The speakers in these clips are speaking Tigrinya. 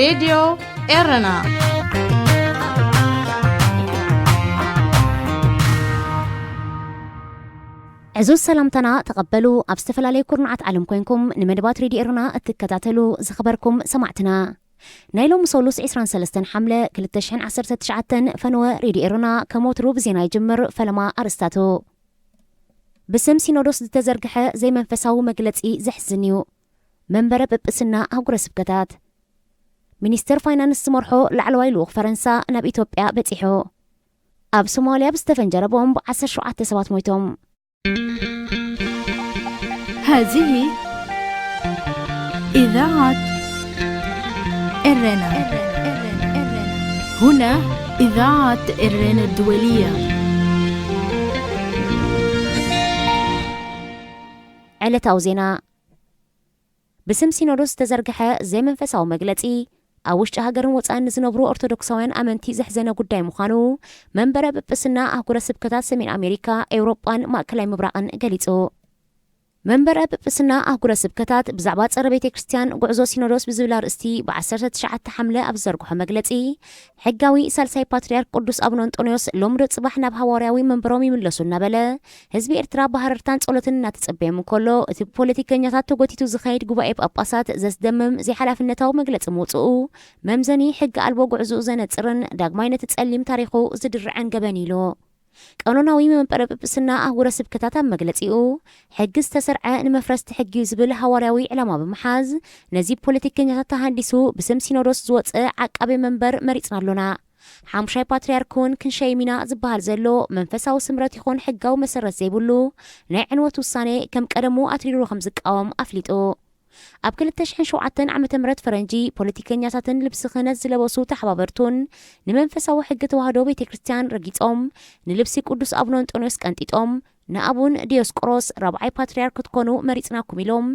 ሬድዮ ኤረና። ዕዙዝ ሰላምታና ተቐበሉ። ኣብ ዝተፈላለየ ኩርናዓት ዓለም ኮይንኩም ንመደባት ሬድዮ ኤረና እትከታተሉ ዝኸበርኩም ሰማዕትና፣ ናይ ሎሚ ሰሉስ ዕስራን ሰለስተን ሓምለ ክልተ ሽሕን ዓሰርተ ትሽዓተን ፈነወ ሬድዮ ኤረና ከም ወትሩ ብዜና ይጅምር። ፈለማ ኣርእስታቱ። ብስም ሲኖዶስ ዝተዘርግሐ ዘይመንፈሳዊ መግለጺ ዘሕዝን እዩ። መንበረ ጵጵስና ኣህጉረ ስብከታት። ሚኒስተር ፋይናንስ ዝመርሖ ላዕለዋይ ልኡኽ ፈረንሳ ናብ ኢትዮጵያ በጺሑ። ኣብ ሶማልያ ብዝተፈንጀረ ቦምብ ዓሰርተ ሸውዓተ ሰባት ሞይቶም። هذه إذاعة إرنا. هنا إذاعة إرنا الدولية. ዕለታዊ ዜና። ብስም ሲኖዶስ ዝተዘርግሐ ዘይመንፈሳዊ መግለጺ፣ ኣብ ውሽጢ ሃገርን ወጻእን ንዝነብሩ ኦርቶዶክሳውያን ኣመንቲ ዘሕዘነ ጉዳይ ምዃኑ መንበረ ጵጵስና ኣህጉረ ስብከታት ሰሜን ኣሜሪካ፣ ኤውሮጳን ማእከላይ ምብራቕን ገሊጹ። መንበረ ጵጵስና ኣህጉረ ስብከታት ብዛዕባ ጸረ ቤተ ክርስቲያን ጉዕዞ ሲኖዶስ ብዝብል ኣርእስቲ ብ ዓሰርተ ትሽዓተ ሓምለ ኣብ ዝዘርግሖ መግለጺ፣ ሕጋዊ ሳልሳይ ፓትርያርክ ቅዱስ ኣቡነ እንጦንዮስ ሎሚ ዶ ጽባሕ ናብ ሃዋርያዊ መንበሮም ይምለሱ እናበለ፣ ህዝቢ ኤርትራ ብሃረርታን ጸሎትን እናተጸበዮም እንከሎ፣ እቲ ብፖለቲከኛታት ተጎቲቱ ዝኸይድ ጉባኤ ጳጳሳት ዘስደምም ዘይሓላፍነታዊ መግለጺ ምውጽኡ፣ መምዘኒ ሕጊ ኣልቦ ጉዕዞኡ ዘነጽርን ዳግማይ ነቲ ጸሊም ታሪኹ ዝድርዕን ገበን ኢሉ። ቀኖናዊ መንበረ ጵጵስና ኣህጉረ ስብከታት ኣብ መግለጺኡ፣ ሕጊ ዝተሰርዐ ንመፍረስቲ ሕጊ እዩ ዝብል ሃዋርያዊ ዕላማ ብምሓዝ፣ ነዚ ፖለቲከኛታት ተሃንዲሱ ብስም ሲኖዶስ ዝወጸ ዓቃቤ መንበር መሪጽና ኣሎና። ሓሙሻይ ፓትርያርክ እውን ክንሸይም ኢና ዝበሃል ዘሎ መንፈሳዊ ስምረት ይኹን ሕጋዊ መሰረት ዘይብሉ ናይ ዕንወት ውሳኔ ከም ቀደሙ ኣትሪሩ ከም ዝቃወም ኣፍሊጡ። ኣብ ክልተ ሽሕን ሸውዓተን ዓመተ ምህረት ፈረንጂ ፖለቲከኛታትን ልብሲ ክህነት ዝለበሱ ተሓባበርቱን ንመንፈሳዊ ሕጊ ተዋህዶ ቤተ ክርስቲያን ረጊጾም ንልብሲ ቅዱስ ኣቡነ እንጦንዮስ ቀንጢጦም ንኣቡን ዲዮስቆሮስ ራብዓይ ፓትርያርክ ክትኮኑ መሪጽናኩም ኢሎም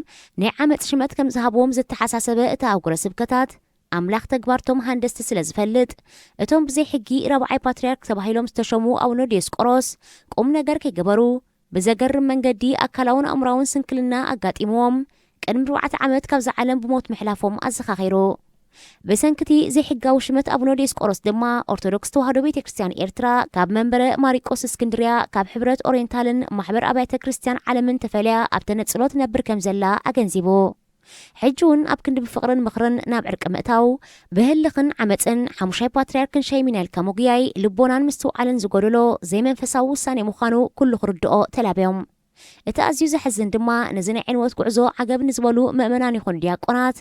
ናይ ዓመጽ ሽመት ከም ዝሃብዎም ዝተሓሳሰበ እቲ ኣህጉረ ስብከታት ኣምላኽ ተግባርቶም ሃንደስቲ ስለ ዝፈልጥ፣ እቶም ብዘይ ሕጊ ራብዓይ ፓትርያርክ ተባሂሎም ዝተሸሙ ኣቡነ ዲዮስቆሮስ ቁም ነገር ከይገበሩ ብዘገርም መንገዲ ኣካላውን ኣእምራውን ስንክልና ኣጋጢምዎም ቅድሚ ኣርባዕተ ዓመት ካብዛ ዓለም ብሞት ምሕላፎም ኣዘኻኺሩ። ብሰንክቲ ዘይሕጋዊ ሽመት ኣቡነ ዲዮስቆሮስ ድማ ኦርቶዶክስ ተዋህዶ ቤተ ክርስቲያን ኤርትራ ካብ መንበረ ማሪቆስ እስክንድርያ ካብ ሕብረት ኦሪየንታልን ማሕበር ኣብያተ ክርስቲያን ዓለምን ተፈልያ ኣብ ተነጽሎ ትነብር ከም ዘላ ኣገንዚቡ። ሕጂ እውን ኣብ ክንዲ ብፍቕርን ምኽርን ናብ ዕርቂ ምእታው፣ ብህልኽን ዓመጽን ሓሙሻይ ፓትርያርክን ሸይሚና ኢልካ ምጉያይ ልቦናን ምስትውዓልን ዝጎደሎ ዘይመንፈሳዊ ውሳኔ ምዃኑ ኩሉ ክርድኦ ተላብዮም። እቲ ኣዝዩ ዘሕዝን ድማ ነዚ ናይ ዕንወት ጉዕዞ ዓገብ ንዝበሉ ምእመናን ይኹኑ ዲያቆናት፣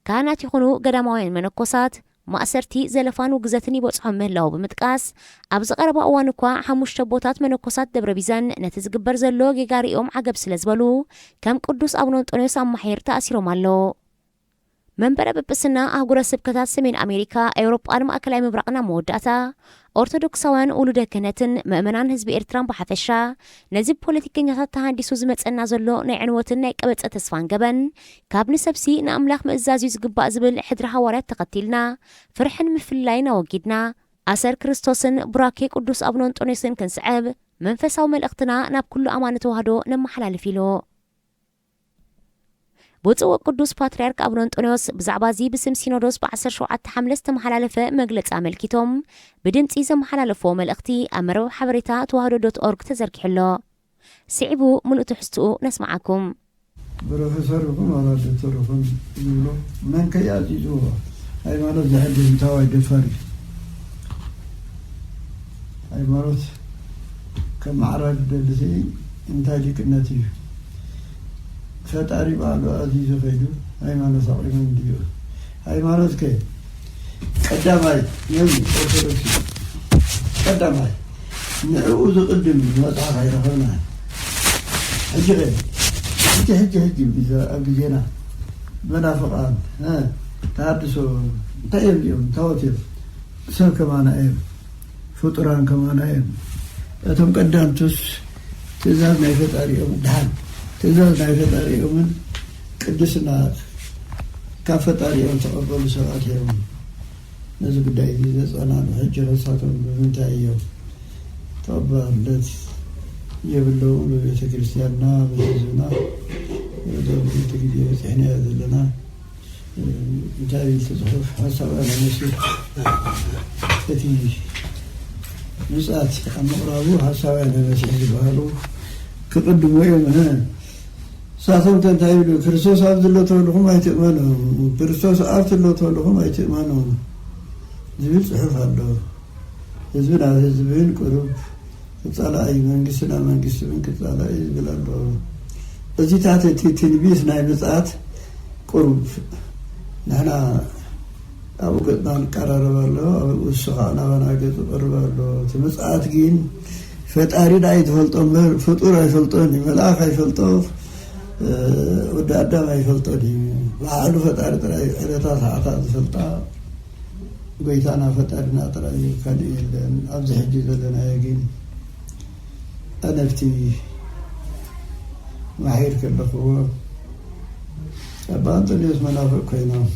ካህናት ይኹኑ ገዳማውያን መነኮሳት፣ ማእሰርቲ፣ ዘለፋን ውግዘትን ይበጽሖም ምህላዉ ብምጥቃስ፣ ኣብዚ ቀረባ እዋን እኳ ሓሙሽተ ኣቦታት መነኮሳት ደብረ ቢዘን ነቲ ዝግበር ዘሎ ጌጋ ርእዮም ዓገብ ስለ ዝበሉ፣ ከም ቅዱስ ኣቡነ እንጦንዮስ ኣማሒር ተኣሲሮም ኣለዉ። መንበረ ጵጵስና ኣህጉረ ስብከታት ሰሜን ኣሜሪካ፣ ኤውሮጳን ማእከላይ ምብራቕን ኣብ መወዳእታ፣ ኦርቶዶክሳውያን ውሉደ ክህነትን ምእመናን ህዝቢ ኤርትራን ብሓፈሻ፣ ነዚ ብፖለቲከኛታት ተሃንዲሱ ዝመጸና ዘሎ ናይ ዕንወትን ናይ ቀበጸ ተስፋን ገበን፣ ካብ ንሰብሲ ንኣምላኽ ምእዛዝ እዩ ዝግባእ ዝብል ሕድሪ ሃዋርያት ተኸቲልና፣ ፍርሕን ምፍልላይን ኣወጊድና፣ ኣሰር ክርስቶስን ቡራኬ ቅዱስ ኣቡነ እንጦንዮስን ክንስዕብ፣ መንፈሳዊ መልእኽትና ናብ ኩሉ ኣማኒ ተዋህዶ ነመሓላልፍ ኢሉ። ብፁዕ ወቅዱስ ፓትርያርክ ኣቡነ እንጦንዮስ ብዛዕባ እዚ ብስም ሲኖዶስ ብ ዓሰርተ ሸውዓተ ሓምለ ዝተመሓላለፈ መግለጺ ኣመልኪቶም ብድምጺ ዘመሓላለፍዎ መልእኽቲ ኣብ መርበብ ሓበሬታ ተዋህዶ ዶት ኦርግ ተዘርጊሑ ኣሎ። ስዒቡ ምሉእ ትሕዝትኡ ነስምዓኩም። ፕሮፌሰር ይኹን ዋላ ዶክተር ይኹን ዝብሎ መን ከይኣዚዝዎ ሃይማኖት ዘሕድስ እንታዋይ ደፋር እዩ። ሃይማኖት ከም ማዕረ ዝደሊ ስኢ እንታይ ሊቅነት እዩ? ፈጣሪ ባዕሉ ኣዚዙ ከይዱ ሃይማኖት ኣቑሞም ድዩ? ሃይማኖት ከ ቀዳማይ ነዚ ኦርቶዶክስ እዩ። ቀዳማይ ንዕኡ ዝቕድም መጽሓፍ ኣይረኸብናን። ሕጂ ከ ሕጂ ሕጂ ሕጂ ኣብ ግዜና መናፍቓን ተሃድሶ እንታይ እዮም እዚኦም? ታወት እዮም። ሰብ ከማና እዮም። ፍጡራን ከማና እዮም። እቶም ቀዳምቱስ ትእዛዝ ናይ ፈጣሪኦም ድሓን ትእዛዝ ናይ ፈጣሪኦምን ቅድስና ካብ ፈጣሪኦም ተቐበሉ ሰባት እዮም። ነዚ ጉዳይ እዚ ዘጸናንዑ ሕጂ ከሳቶም ብምንታይ እዮም? ተቐባልነት የብለውን። ብቤተ ክርስቲያንና ብህዝብና እቲ ግዜ በፂሕናዮ ዘለና እንታይ ይብል እቲ ጽሑፍ? ሓሳውያን መሲሕ፣ እቲ ምጽኣት ኣብ ምቕራቡ ሓሳውያን መሲሕ ዝበሃሉ ክቕድሙ እዮም። ንሳቶም ከ እንታይ ይብሉ? "ክርስቶስ ኣብ ዝሎ ተወልኹም ኣይትእመኑ፣ ክርስቶስ ኣብ ትሎ ተወልኹም ኣይትእመኑ" ዝብል ጽሑፍ ኣሎ። ህዝቢ ናብ ህዝብን ቁሩብ ክጻላእ እዩ፣ መንግስቲ ናብ መንግስቲ እውን ክጻላእ እዩ ዝብል ኣሎ። እዚታት እቲ ትንቢት ናይ ምጽኣት ቁሩብ ንሕና ኣብኡ ገጽና ንቀራረብ ኣሎ፣ ኣብኡ እሱ ከዓ ናባና ገጹ ቀርብ ኣሎ። እቲ ምጽኣት ግን ፈጣሪ ደኣ እዩ ዝፈልጦ እምበር ፍጡር ኣይፈልጦን እዩ፣ መልኣኽ ኣይፈልጦ፣ እ፣ ወዲ ኣዳም ኣይፈልጦን እዩ። ባዕሉ ፈጣሪ ጥራይ ዕለታ ሰዓታ ዝፈልጣ ጎይታና ፈጣሪና ጥራይ እዩ፣ ካልእ የለን። ኣብዚ ሕጂ ዘለናዮ ግን ኣነብቲ ማሒር ከለኽዎ ኣባ ኣንጠንዮስ መናፍቕ ኮይኖም፣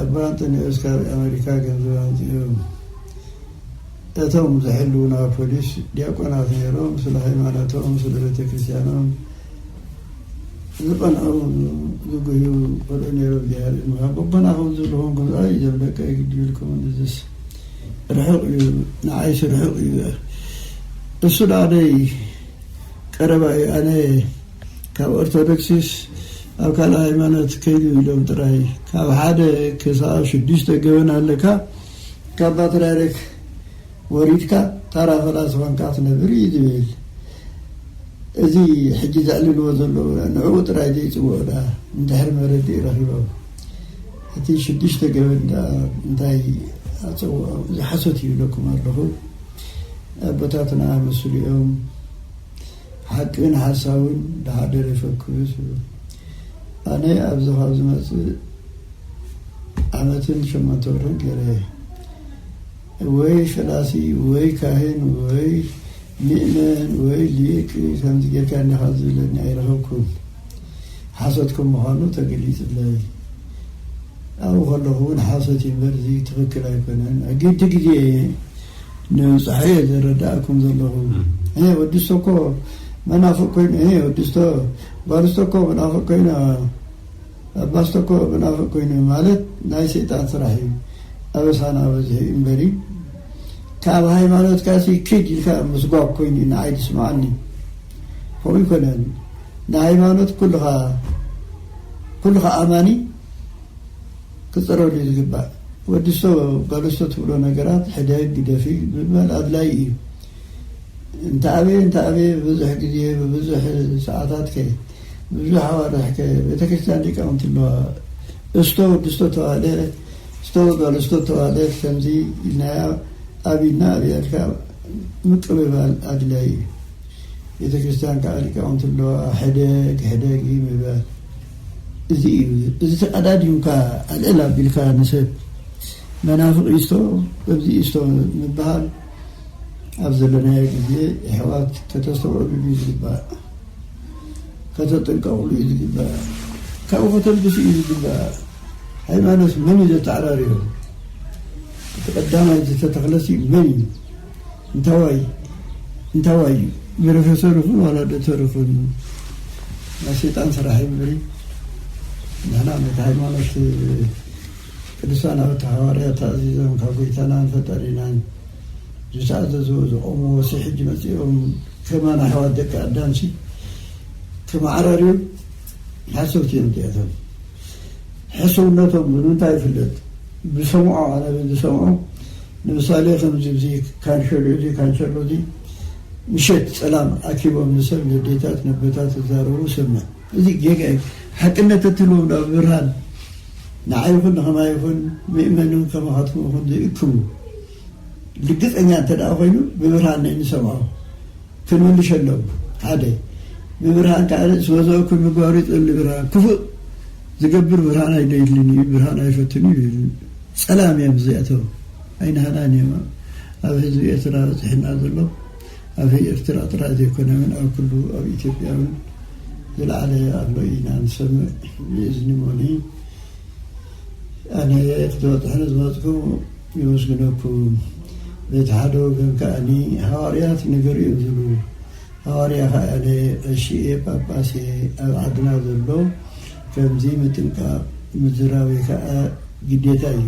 ኣባ ኣንጠንዮስ ካብ ኣሜሪካ ገንዘብ ኣምፂኦም፣ እቶም ዝሕልዉና ፖሊስ ዲያቆናት ነይሮም፣ ስለ ሃይማኖቶም፣ ስለ ቤተ ክርስቲያኖም ዝቐንዑ ዝጉህዩ ቆልዑ ነይሮም። እግዚኣብሔር ይመስገን። በቦና ከም ዝብልኹም ከምዚ፣ "ኣይ፣ እዞም ደቀይ ግዲ ይብልኩም፣ እዚስ ርሑቕ እዩ፣ ንዓይስ ርሑቕ እዩ። እሱ ደኣ ደይ ቀረባ እዩ፣ ኣነ ካብ ኦርቶዶክስስ ኣብ ካልእ ሃይማኖት ከይዱ" ኢሎም ጥራይ። ካብ ሓደ ክሳብ ሽዱሽተ ገበን ኣለካ፣ ካብ ፓትርያርክ ወሪድካ ታራ ፈላሲ ኾንካ ትነብር እዩ ዝብል። እዚ ሕጂ ዘዕልልዎ ዘለዉ ንዕኡ ጥራይ ዘይጽውዑ ደኣ እንድሕር መረድኢ ረኺቦም፣ እቲ ሽዱሽተ ገበን ደኣ እንታይ ኣጸውዖም? እዚ ሓሶት ይብለኩም ኣለኹ። ኣቦታትና መስሉ እዮም። ሓቅን ሓሳውን ብሓደ ይፈኩስ። ኣነ ኣብዚ ካብ ዝመጽእ ዓመትን ሸሞንተ ወርሕን ገይረ፣ ወይ ፈላሲ ወይ ካህን ወይ ምእመን ወይ ሊቅ ከምዚ ጌርካ እንዲኻ ዝብለኒ ኣይረኸብኩን። ሓሶት ከም ምዃኑ ተገሊጹለይ። ኣብኡ ከለኹ እውን ሓሶት እዩ እምበር እዚ ትኽክል ኣይኮነን። ግዲ ግዜ ንብፅሖ እየ ዘረዳእኩም ዘለኹ። እም። እኔ ወዲ ስቶ እኮ መናፍቅ ኮይኑ፣ እኔ ወዲ ስቶ፣ ጓል ስቶ እኮ መናፍቅ ኮይኑ፣ ኣባ ስቶ እኮ መናፍቅ ኮይኑ ማለት ናይ ሰይጣን ስራሕ እዩ። ኣበሳና በዝሒ እምበሪ ካብ ሃይማኖትካ ሲ ኪድ ኢልካ ምስጓግ ኮይኑ ንዓይ ዝስምዓኒ። ከምኡ ይኮነን። ንሃይማኖት ኩልኻ፣ ኩልኻ ኣማኒ ክጸረሉ እዩ ዝግባእ። ወዲ ስቶ ጓል ስቶ ትብሎ ነገራት ሕደግ ግደፊ ምባል ኣድላይ እዩ። እንተ ኣበየ፣ እንተ ኣበየ፣ ብብዙሕ ግዜ፣ ብብዙሕ ሰዓታት ከ፣ ብብዙሕ ኣዋርሕ ከ፣ ቤተክርስትያን ሊቃውንቲ ኣለዋ። እስቶ ወዲ ስቶ ተባለ፣ እስቶ ጓል ስቶ ተባለ፣ ከምዚ ኢልናያ፣ ኣብይና ኣብያልካ ምቅብባል ኣድላይ እዩ። ቤተክርስትያን ከዓ ሊቃውንቲ ኣለዋ፣ ሕደግ፣ ሕደግ እዩ ምባል። እዚ እዩ። እዚ ተቀዳዲምካ ኣልዕል ኣቢልካ ንሰብ መናፍቅ እዩ ስቶ፣ ከምዚ እዩ ስቶ ምባል ኣብ ዘለናዮ ግዜ ኣሕዋት ከተስተውዕሉሉ እዩ ዝግባእ፣ ከተጥንቀቕሉ እዩ ዝግባእ፣ ካብኡ ከተልግሱ እዩ ዝግባእ። ሃይማኖት መን እዩ ዘተዓራርዮ? እቲ ቀዳማይ ዝተተኽለሲ መን እዩ? እንታዋይ፣ እንታዋይ እዩ? ፕሮፌሰር ይኹን ዋላ ዶክተር ይኹን ናይ ሰይጣን ስራሕ እዩ እምበሪ፣ ንሕና ነቲ ሃይማኖት ቅዱሳን ኣበታ ሃዋርያት ተኣዚዞም ካብ ጎይታናን ፈጣሪናን ዝተኣዘዝዎ ዝቆምዎ ሲ ሕጂ መጺኦም ከማን ኣሕዋት ደቂ ኣዳምሲ ክመዓራርዩ ሓሰብቲ እዮም እዚኣቶም። ሕስውነቶም ብምንታይ ይፍለጥ? ብሰምዖ፣ ኣነ ብዝሰምዖ፣ ንምሳሌ ከምዚ እዚ ካንሸሎ እዚ፣ ካንሸሎ እዚ ምሸት ጸላም ኣኪቦም ንሰብ ነዴታት ነበታት ዝዛረቡ ሰምዕ። እዚ ጌጋ እዩ። ሓቅነት እትህልዎም ናብ ብርሃን ንዓይ ይኹን ንኸማይ ይኹን ምእመንን ከማኻትኩም ይኹን ዝእክቡ ልግጸኛ እንተ ደኣ ኮይኑ ብብርሃን ናይ ንሰምዖ ክንምልሸሎም። ሓደ ብብርሃን ከዓ ርእሲ ወዘእኩል ምግባሩ ይጸሊ ብርሃን። ክፉእ ዝገብር ብርሃን ኣይደይልን እዩ፣ ብርሃን ኣይፈትን እዩ ይብል። ጸላም እዮም እዚኣቶም፣ ኣይንሃናን እዮም። ኣብ ህዝቢ ኤርትራ በጺሕና ዘሎ ኣብ ኤርትራ ጥራይ ዘይኮነ እውን ኣብ ኩሉ ኣብ ኢትዮጵያ እውን ዝለዓለ ኣሎ ኢና ንሰምዕ ብእዝኒ ሞኒ። ኣነ ክትበጽሑኒ ዝመጽኩም የመስግነኩም። በቲ ሓደ ወገን ከኣኒ ሃዋርያት ነገር እዮም ዝብሉ። ሃዋርያ ከኣ ኣነ ቀሺ እየ፣ ጳጳስ እየ፣ ኣብ ዓድና ዘሎ ከምዚ ምጥንቃቕ ምዝራብ ከዓ ግዴታ እዩ።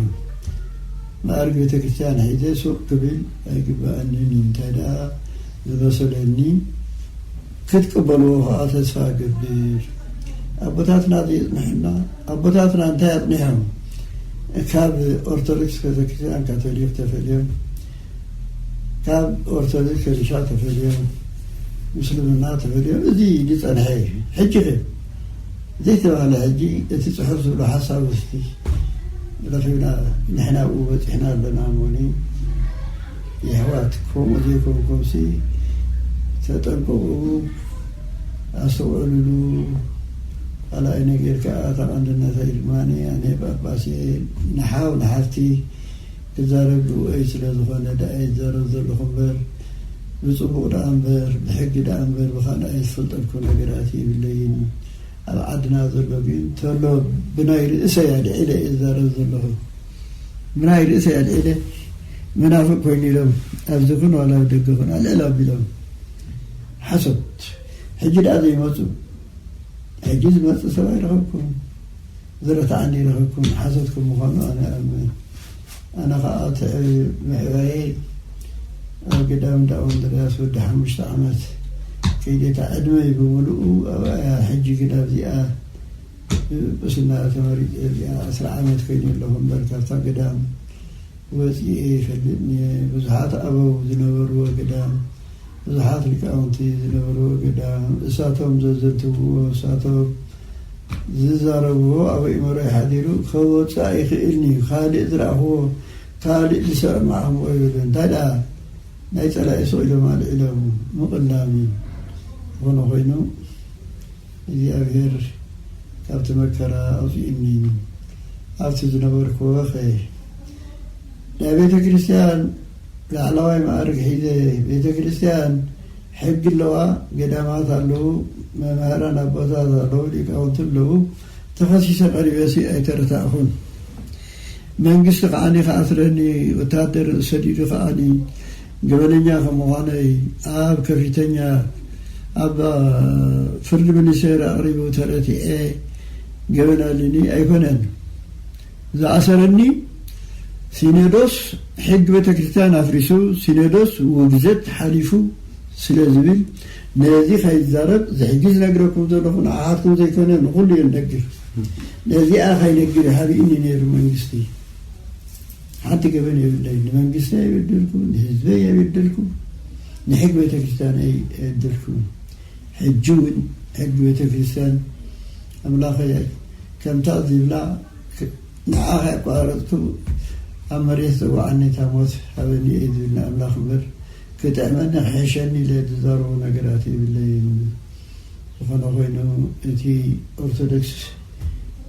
መኣርግ ቤተ ክርስቲያን ሒዘ ሱቕ ክብል ኣይግባኣንን እዩ። እንታይ ደኣ ዝበሰለኒ ክትቅበልዎ ከዓ ተስፋ እገብር። ኣቦታትና ዘየጽንሑና፣ ኣቦታትና እንታይ ኣጽኒሖም? ካብ ኦርቶዶክስ ቤተክርስትያን ካቶሊክ ተፈልዮም፣ ካብ ኦርቶዶክስ ከኒሻ ተፈልዮም፣ ምስልምና ተፈልዮም፣ እዚ ዝጸንሐ እዩ። ሕጂ ግን ዘይተባህለ ሕጂ እቲ ጽሑፍ ዝብሎ ሓሳብ ውስቲ ረኺብና ንሕና ኣብኡ በጺሕና ኣለና። እሞኒ የሕዋት፣ ከምኡ ዘይኮንኩምሲ ተጠንቀቑ፣ ኣስተውዕሉሉ። ካልኣይ ነገር ከኣ እታ ቀንድነተይ ድማ ኣነ ጳጳስ እየ፣ ንሓው ንሓፍቲ ክዛረብ ግቡኣይ ስለ ዝኾነ ደኣ ይዛረብ ዘለኹ እምበር፣ ብጽቡቕ ደኣ እምበር፣ ብሕጊ ደኣ እምበር፣ ብኻልኣይ ዝፈልጠልኩ ነገራት የብለይን። ኣብ ዓድና ዘሎ ግን ተሎ ብናይ ርእሰይ ኣልዒለ እየ ዝዛረብ ዘለኹ። ብናይ ርእሰይ ኣልዒለ መናፍቅ ኮይኑ ኢሎም ኣብዚ ኩን ዋላ ኣብ ደገ ኩን ኣልዕል ኣቢሎም ሓሶት። ሕጂ ደኣ ዘይመጹ፣ ሕጂ ዝመጽእ ሰብ ኣይረኸብኩን፣ ዝረትዓኒ ኣይረኸብኩን። ሓሶት ከም ምዃኑ ኣነ እኣምን። ኣነ ኸዓ ትዕ-፣ ምዕባየይ ኣብ ገዳም እንዳ እንድርያስ ወዲ ሓሙሽተ ዓመት ከይደ፣ እታ ዕድመይ ብምሉኡ ኣብኣ እያ። ሕጂ ግን ኣብዚኣ ብጵጵስና ተመሪጸ፣ እዚኣ ዕስራ ዓመት ኮይነ ኣለኹ እምበር፣ ካብታ ገዳም ወጺኤ ይፈልጥን እየ። ብዙሓት ኣበው ዝነበርዎ ገዳም፣ ብዙሓት ሊቃውንቲ ዝነበርዎ ገዳም፣ እሳቶም ዘዘንትውዎ፣ እሳቶም ዝዛረብዎ ኣብ ኣእምሮይ ሓዲሩ ከወጽእ ኣይኽእልን እዩ። ካልእ ዝረኣኽዎ፣ ካልእ ዝሰማዕኽዎ ይብሉ። እንታይ ደኣ ናይ ጸላኢ ሱቕ ኢሎም ኣልዒሎም ምቕላም እዩ። ዝኾነ ኮይኑ፣ እግዚኣብሔር ካብቲ መከራ ኣውፅእኒ። ኣብቲ ዝነበርክዎ ኸ ናይ ቤተ ክርስቲያን ላዕለዋይ ማዕርግ ሒዘ፣ ቤተ ክርስቲያን ሕጊ ኣለዋ፣ ገዳማት ኣለዉ፣ መምህራን ኣቦታት ኣለዉ፣ ሊቃውንቲ ኣለዉ። ተኸሲሰ ቀሪበሲ ኣይተረታእኹን። መንግስቲ ከዓኒ ከኣስረኒ፣ ወታደር ሰዲዱ ከዓኒ ገበነኛ ከም ምዃነይ ኣብ ከፊተኛ ኣብ ፍርዲ ሚኒስቴር ኣቕሪቡ ተረቲዐ ገበን ኣልኒ ኣይኮነን። ዝኣሰረኒ ሲኖዶስ ሕጊ ቤተ ክርስቲያን ኣፍሪሱ፣ ሲኖዶስ ውግዘት ሓሊፉ ስለ ዝብል፣ ነዚ ከይዛረብ፣ እዚ ሕጂ ዝነግረኩም ዘለኹ ንዓኻትኩም ዘይኮነ ንኹሉ እየ ዝነግር። ነዚኣ ከይነግር ሓቢእኒ ነይሩ መንግስቲ። ሓንቲ ገበን የብለይ። ንመንግስቲ ኣይበደልኩ፣ ንህዝበይ ኣይበደልኩ፣ ንሕጊ ቤተ ክርስቲያን ኣይ-፣ ኣይበደልኩ። ሕጂ እውን ሕጊ ቤተ ክርስቲያን ኣምላኸይ ከምታ ዝብላ ክ-፣ ንዓኻ ኣቋረጽኩ፣ ኣብ መሬት ጸዋዓኒ፣ እታ ሞት ሃበኒ እየ ዝብል ንኣምላኽ እምበር፣ ክጥዕመኒ ክሕሸኒ ኢለ ዝዛረቦ ነገራት የብለይን። ዝኾነ ኮይኑ፣ እቲ ኦርቶዶክስ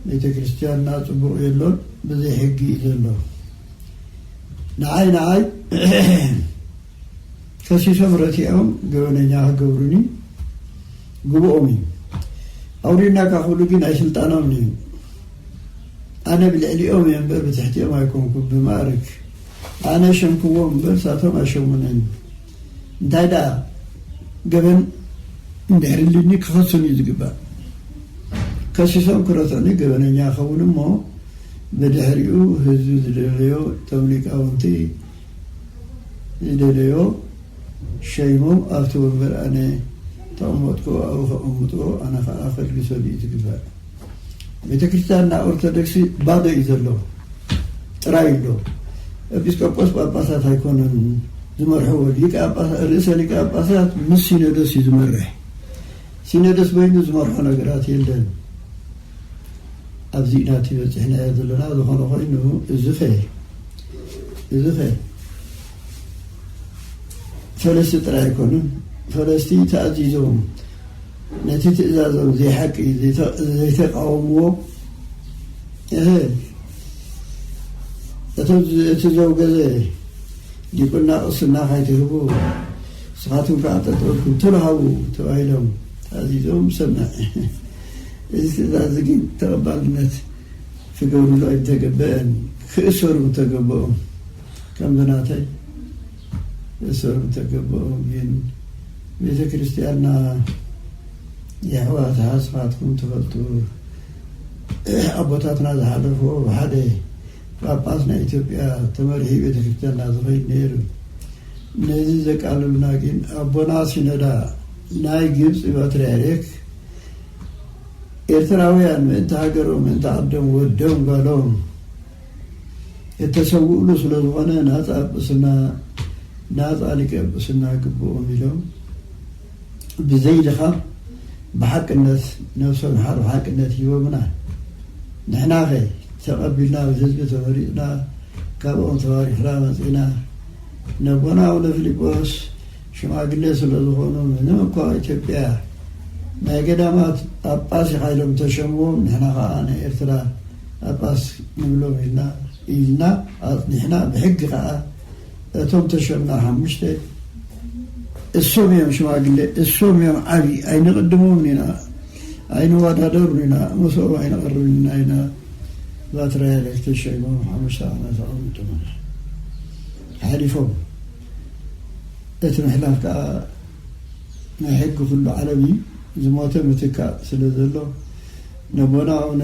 ቤተ ክርስቲያንና ጽቡቕ የሎን፣ ብዘይ ሕጊ እዩ ዘሎ። ንዓይ፣ ንዓይ ከሲሶም ረቲዖም ገበነኛ ክገብሩኒ ግቡኦም እዩ። ኣውሪድናካ ክብሉ ግን ኣይስልጣኖም እዩ። ኣነ ብልዕሊኦም እየ እምበር ብትሕቲኦም ኣይኮንኩ። ብማዕርግ ኣነ ሸምክዎም እምበር ሳቶም ኣይሸሙንን። እንታይ ደኣ ገበን እንድሕር ልኒ ክኸሱን እዩ ዝግባእ። ከሲሶም ክረትዑኒ ገበነኛ ኸውን እሞ ብድሕሪኡ ህዝቢ ዝደለዮ፣ እቶም ሊቃውንቲ ዝደለዮ ሸይሞም ኣብቲ ወንበር ኣነ ተቐመጥኩ ኣብኡ ከቐምጥዎ፣ ኣነ ከዓ ከልግሶ ድዩ ትግባእ። ቤተ ክርስቲያንና ኦርቶዶክስ ባዶ እዩ ዘሎ፣ ጥራይ ኣሎ። ኤጲስቆጶስ ጳጳሳት ኣይኮነን ዝመርሕዎ። ሊቀ ጳጳሳ-፣ ርእሰ ሊቀ ጳጳሳት ምስ ሲኖዶስ እዩ ዝመርሕ። ሲኖዶስ በይኑ ዝመርሖ ነገራት የለን። ኣብዚ ኢና እቲ በፂሕናዮ ዘለና። ዝኾነ ኮይኑ እዚኸ፣ እዚኸ ፈለስቲ ጥራይ ኣይኮኑን። ፈለስቲ ተኣዚዞም ነቲ ትእዛዞም ዘይሓቂ ዘይተ-፣ ዘይተቃወምዎ፣ እህ፣ እቶም ዝ-፣ እቲ ዘውገዘ ዲቁና ቅስና ካይትህቡ ንስኻትኩም ከዓ ጠጠውኩም ተልሃቡ ተባሂሎም ተኣዚዞም ሰምዕ። እዚ ትእዛዝ ግን ተቐባልነት ክገብርሉ ኣይምተገበአን፣ ክእሰሩ ምተገበኦም። ከምዚ ናተይ ክእሰሩ ምተገበኦም። ግን ቤተ ክርስቲያንና የሕዋት ንስኻትኩም ትፈልጡ ኣቦታትና ዝሓለፍዎ ብሓደ ጳጳስ ናይ ኢትዮጵያ ተመሪሒ ቤተክርስትያንና ዝኸይድ ነይሩ። ነዚ ዘቃልሉና ግን ኣቦና ሲኖዳ ናይ ግብፂ ፓትርያርክ ኤርትራውያን ምእንቲ ሃገሮም ምእንቲ ዓዶም ወዶም ጓሎም እተሰውእሉ ስለ ዝኾነ ናፃ ጵስና ናፃ ሊቀ ጵስና ግብኦም ኢሎም ብዘይ ድኻም ብሓቅነት ነብሶም ሓር ብሓቅነት ሂቦምና። ንሕናኸ ተቐቢልና ብህዝቢ ተመሪፅና ካብኦም ተባሪኽና መፂና። ነቦና ኣቡነ ፊልጶስ ሽማግሌ ስለ ዝኾኑ ምንም እኳ ኢትዮጵያ ናይ ገዳማት ጳጳስ ኢኻ ኢሎም ተሸምዎም ንሕና ከዓ ናይ ኤርትራ ጳጳስ ንብሎም ኢልና ኢልና ኣፅኒሕና ብሕጊ ከዓ እቶም ተሸምና ሓሙሽተ እሶም እዮም ሽማግሌ እሶም እዮም ዓብዪ ኣይንቕድሞምን ኢና ኣይንወዳደሩን ኢና ምስኦም ኣይንቐርብን ኢና ኢና ባትራያለ ተሸይሞም ሓሙሽተ ዓመት ኣቐሚጦም ሓሊፎም እቲ ምሕላፍ ከዓ ናይ ሕጊ ኩሉ ዓለም እዩ ዝሞተ ምትካእ ስለ ዘሎ ነቦና ኣቡነ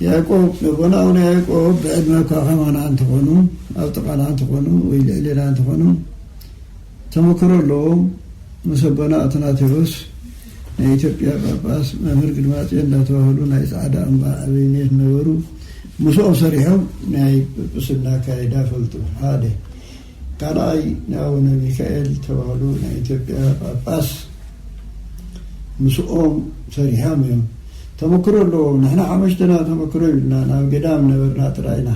ያዕቆብ ነቦና ኣቡነ ያዕቆብ ብዕድመ እኳ ከማና እንተኾኑ ኣብ ጥቓና እንተኾኑ ወይ ልዕሌና እንተኾኑ ተመክሮ ኣለዎም ምስ ኣቦና ኣትናቴዎስ ናይ ኢትዮጵያ ጳጳስ መምህር ግድማፅዮ እንዳተባህሉ ናይ ፃዕዳ እምባ ኣበይነት ነበሩ ምስኦም ሰሪሖም ናይ ጵጵስና ኣካይዳ ፈልጡ ሓደ ካልኣይ ንኣቡነ ሚካኤል ተባህሉ ናይ ኢትዮጵያ ጳጳስ ምስኦም ሰሪሖም እዮም ተመክሮ ኣለዎም ንሕና ሓመሽተና ተመክሮ ይብልና ናብ ገዳም ነበርና ጥራይና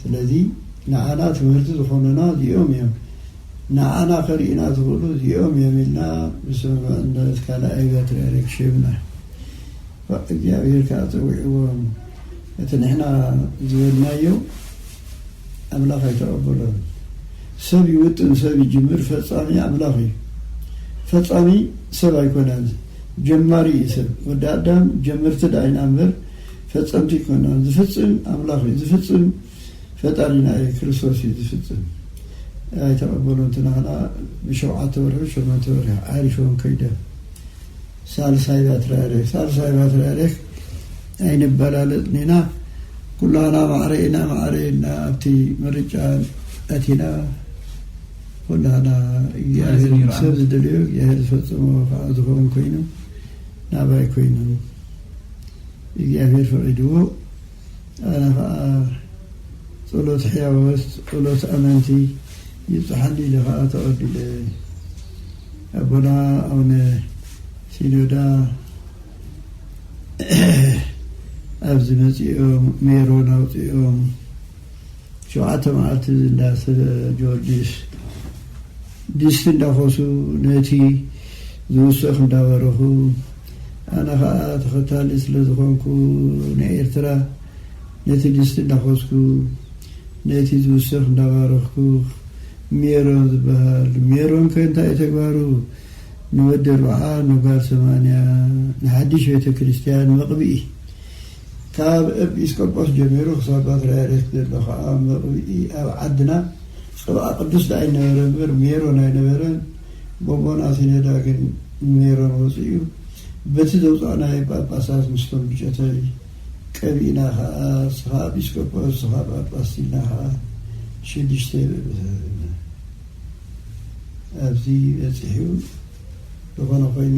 ስለዚ ንዓና ትምህርቲ ዝኾኑና እዚኦም እዮም ንዓና ከርእዩና ዝኽእሉ እዚኦም እዮም ኢልና ብስምምዕነት ካልኣይ ፓትርያርክ ሸምና እግዚኣብሔር ከዓ ፀዊዕዎም እቲ ንሕና ዝበልናዮ ኣምላኽ ኣይተቐበሎን ሰብ ይውጥን ሰብ ይጅምር ፈፃሚ ኣምላኽ እዩ ፈፃሚ ሰብ ኣይኮነን ጀማሪ እዩ ሰብ ወዲ ኣዳም ጀምርቲ ዳኢና እምበር ፈፀምቲ ኣይኮናን ዝፍፅም ኣምላኽ እዩ ዝፍፅም ፈጣሪ ናይ ክርስቶስ እዩ ዝፍፅም ኣይተቐበሎን ትናኽና ብሸውዓተ ወርሒ ሸሞንተ ወርሒ ዓሪፎም ከይደ ሳልሳይ ፓትርያርክ ሳልሳይ ፓትርያርክ ኣይንበላለጥን ኢና ኩላና ማዕረ ኢና ማዕረ ኢልና ኣብቲ ምርጫ ኣቲና ኩላና እግዚኣብሔር ሰብ ዝደልዮ እግዚኣብሔር ዝፈፀሞ ከዓ ዝኸውን ኮይኑ ናባይ ኮይኑ እግዚኣብሔር ፈቂድዎ ኣነ ከዓ ጸሎት ሕያወት ጸሎት ኣመንቲ ይብጽሓኒ ኢለ ከዓ ተቐቢለ ኣቦና ኣቡነ ሲኖዳ ኣብዚ መጺኦም ሜሮን ኣውጺኦም ሸውዓተ መዓልቲ እንዳ ጊዮርጊስ ድስቲ እንዳኾሱ ነቲ ዝውሰኽ እንዳበረኹ ኣነ ከዓ ተኸታሊ ስለ ዝኾንኩ ናይ ኤርትራ ነቲ ድስቲ እንዳኾስኩ ነቲ ዝውሰኽ እንዳባረኽኩ ሜሮን ዝበሃል ሜሮን ከ እንታይ ተግባሩ ንወዲ ኣርብዓ ንጓል ሰማንያ ንሓድሽ ቤተ ክርስቲያን መቕብኢ ካብ ኤጲስቆጶስ ጀሚሩ ክሳብ ፓትርያርክ ዘሎ ከዓ መቕብኢ ኣብ ዓድና ቅብኣ ቅዱስ ደኣ ይነበረ እምበር ሜሮን ኣይነበረን። ቦቦና ሲኖዳ ግን ሜሮን ወፂኡ በቲ ዘውፃእናዮ ጳጳሳት ምስቶም ብጨተይ ቀቢእና ከዓ ስኻ ኤጲስቆጶስ ስኻ ጳጳስ ኢልና ከዓ ሽዱሽተ ኣብዚ በፂሑ ዝኾነ ኮይኑ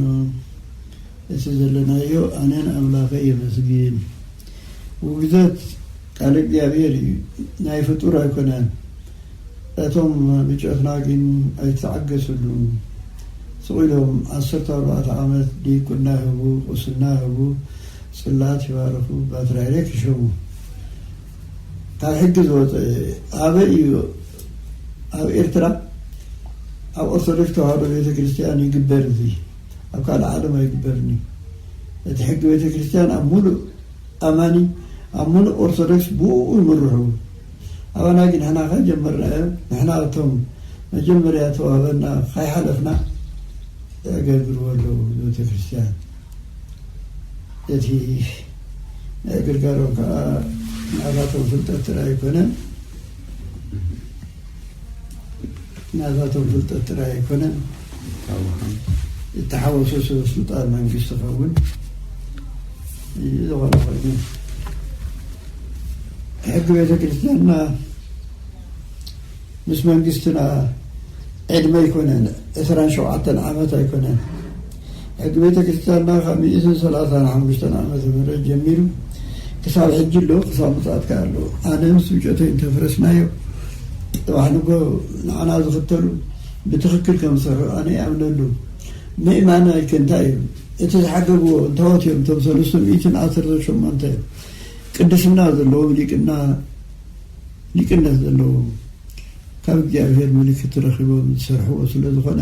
እቲ ዘለናዮ ኣነን ኣምላኸ የመስግን። ውግዘት ቃል እግዚኣብሔር እዩ፣ ናይ ፍጡር ኣይኮነን። እቶም ብጨትና ግን ኣይተዓገሱሉን። ስቕ ኢሎም ዓሰርተ ኣርባዕተ ዓመት ዲቁና ይህቡ፣ ቁስና ይህቡ፣ ጽላት ይባርኹ፣ ፓትርያርክ ይሸሙ። ካብ ሕጊ ዝወፀ ኣበይ እዩ? ኣብ ኤርትራ ኣብ ኦርቶዶክስ ተዋህዶ ቤተ ክርስቲያን ይግበር እዚ፣ ኣብ ካልእ ዓለም ኣይግበርን እዩ። እቲ ሕጊ ቤተ ክርስቲያን ኣብ ሙሉእ ኣማኒ ኣብ ሙሉእ ኦርቶዶክስ ብኡ ይምርሑ። ኣባና ግን ንሕና ከጀመርናዮ ንሕና እቶም መጀመርያ ተዋህበና ካይሓለፍና የገልግልዎ ኣለዉ ቤተ ክርስቲያን። እቲ ናይ ግልጋሎም ከዓ ናታቶም ፍልጠት ጥራይ ኣይኮነን፣ ናታቶም ፍልጠት ጥራይ ኣይኮነን፣ እተሓወሱ ስልጣን መንግስቲ ኸውን ዝኾነ ኮይኑ ሕጊ ቤተ ክርስቲያንና ምስ መንግስትና ዕድመ ኣይኮነን፣ ዕስራን ሸውዓተን ዓመት ኣይኮነን። ሕጊ ቤተ ክርስቲያንና ካብ ሚእትን ሰላሳን ሓሙሽተን ዓመተ ምህረት ጀሚሩ ክሳብ ሕጂ ኣሎ፣ ክሳብ ምጽኣትካ ኣሎ። ኣነ ምስ ብጨተይ እንተፍረስናዮ፣ ጽባሕ ንጎ ንዓና ዝኽተሉ ብትኽክል ከም ዝሰርሑ ኣነ ይኣምነሉ። ምእማን ኣይከ እንታይ እዩ? እቲ ዝሓገግዎ እንታዎት እዮም? እቶም ሰለስተ ሚእትን ዓሰርተ ሸሞንተ ቅድስና ዘለዎም ሊቅና፣ ሊቅነት ዘለዎም ካብ እግዚኣብሔር ምልክት ረኺቦም ዝሰርሕዎ ስለ ዝኾነ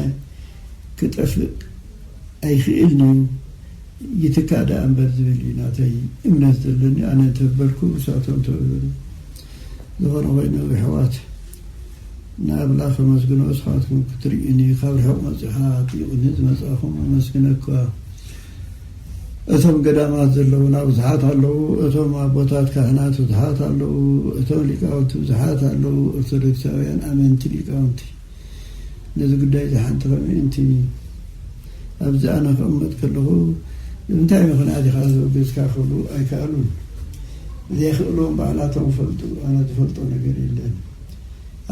ክጠፍእ ኣይኽእልን እዩ። ይትካእ ደኣ እምበር ዝብል እዩ ናተይ እምነት ዘለኒ። ኣነ እንተበልኩ እሳቶም ተበሉ። ዝኾነ ኮይኑ የሕዋት ንኣምላኽ ኣመስግኖ። እስኻትኩም ክትርእዩኒ ካብ ርሑቕ መጺኻ ትጥይቑኒ ዝመጻኹም ኣመስግነኳ። እቶም ገዳማት ዘለዉና ብዙሓት ኣለዉ። እቶም ኣቦታት ካህናት ብዙሓት ኣለዉ። እቶም ሊቃውንቲ ብዙሓት ኣለዉ። ኦርቶዶክሳውያን ኣመንቲ ሊቃውንቲ። ነዚ ጉዳይ እዚ ሓንቲ ከምእንቲ ኣብዚ ኣነ ክቕመጥ ከለኹ ብምንታይ ምኽንያት ኢኻ ዘውገዝካ ክብሉ ኣይከኣሉን። ዘይክእልዎም ባዕላቶም ፈልጡ። ኣነ ዝፈልጦ ነገር የለን።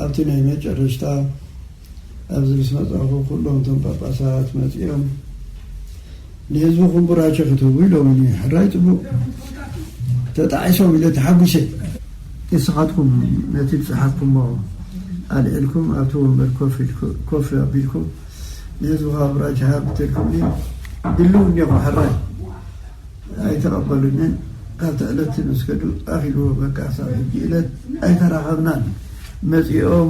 ኣብቲ ናይ መጨረሽታ ኣብዚ ምስ መጻኹ ኩሎም እቶም ጳጳሳት መጺኦም ንህዝቢ ኩምቡራቸ ክትህቡ ኢሎምኒ። ሕራይ ጽቡቕ ተጣዒሶም ኢለ ተሓጒሰ። ንስኻትኩም ነቲ ዝጸሓፍኩሞ ኣልዒልኩም ኣብቲ ወንበር ኮፍ ኢልኩ-፣ ኮፍ ኣቢልኩም ንህዝቢ ኩምቡራቸ ሃብ ትልኩምኒ ድልው እኒኹ። ሕራይ ኣይተቐበሉንን። ካብቲ ዕለት ምስ ከዱ ኣኺልዎ በቃ ክሳብ ሕጂ ዕለት ኣይተራኸብናን። መጺኦም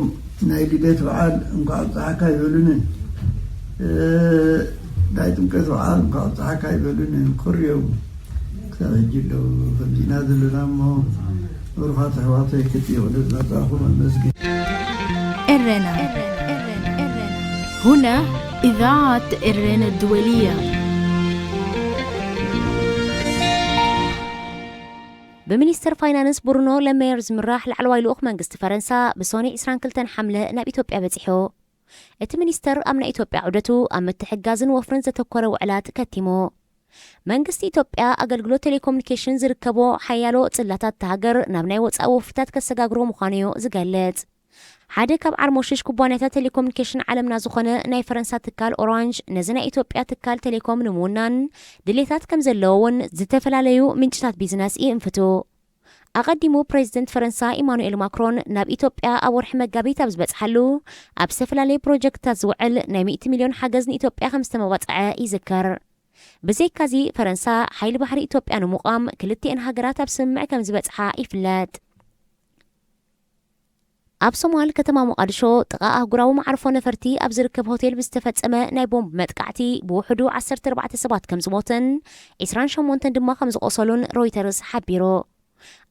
ናይ ልደት በዓል እንኳዕ ኣብጽሓካ ይበሉንን፣ እ፣ ናይ ጥምቀት በዓል እንኳዕ ኣብጽሓካ ይበሉንን። ኮርዮም ክሳብ ሕጂ ኣለዉ። ከምዚና ዘለና እሞ ብሩኻት ኣሕዋተይ ክትጥይቑ ንዝመጻኹም ኣመስግን። ኤረና ሁና إذاعة إرنا الدولية. ብሚኒስተር ፋይናንስ ብሩኖ ለመየር ዝምራሕ ላዕለዋይ ልኡኽ መንግስቲ ፈረንሳ ብሶኒ ዕስራን ክልተን ሓምለ ናብ ኢትዮጵያ በጺሑ። እቲ ሚኒስተር ኣብ ናይ ኢትዮጵያ ዑደቱ ኣብ ምትሕግጋዝን ወፍርን ዘተኮረ ውዕላት ከቲሙ። መንግስቲ ኢትዮጵያ ኣገልግሎት ቴሌኮሙኒኬሽን ዝርከቦ ሓያሎ ጽላታት እታ ሃገር ናብ ናይ ወጻኢ ወፍርታት ከሰጋግሮ ምዃኑ'ዩ ዝገልጽ። ሓደ ካብ ዓርሞሽሽ ኩባንያታት ቴሌኮሙኒኬሽን ዓለምና ዝኾነ ናይ ፈረንሳ ትካል ኦራንጅ ነዚ ናይ ኢትዮጵያ ትካል ቴሌኮም ንምውናን ድሌታት ከም ዘለዎ እውን ዝተፈላለዩ ምንጭታት ቢዝነስ ይእንፍቱ። ኣቐዲሙ ፕሬዚደንት ፈረንሳ ኢማኑኤል ማክሮን ናብ ኢትዮጵያ ኣብ ወርሒ መጋቢት ኣብ ዝበጽሓሉ ኣብ ዝተፈላለዩ ፕሮጀክትታት ዝውዕል ናይ ሚእቲ ሚልዮን ሓገዝ ንኢትዮጵያ ከም ዝተመባጽዐ ይዝከር። ብዘይካዚ ፈረንሳ ሓይሊ ባሕሪ ኢትዮጵያ ንምቋም ክልቲኤን ሃገራት ኣብ ስምምዕ ከም ዝበጽሓ ይፍለጥ። ኣብ ሶማል ከተማ ሞቓድሾ ጥቓ ኣህጉራዊ መዓርፎ ነፈርቲ ኣብ ዝርከብ ሆቴል ብዝተፈጸመ ናይ ቦምብ መጥቃዕቲ ብውሕዱ ዓሰርተ ኣርባዕተ ሰባት ከም ዝሞትን ዕስራን ሸሞንተን ድማ ከም ዝቖሰሉን ሮይተርስ ሓቢሩ።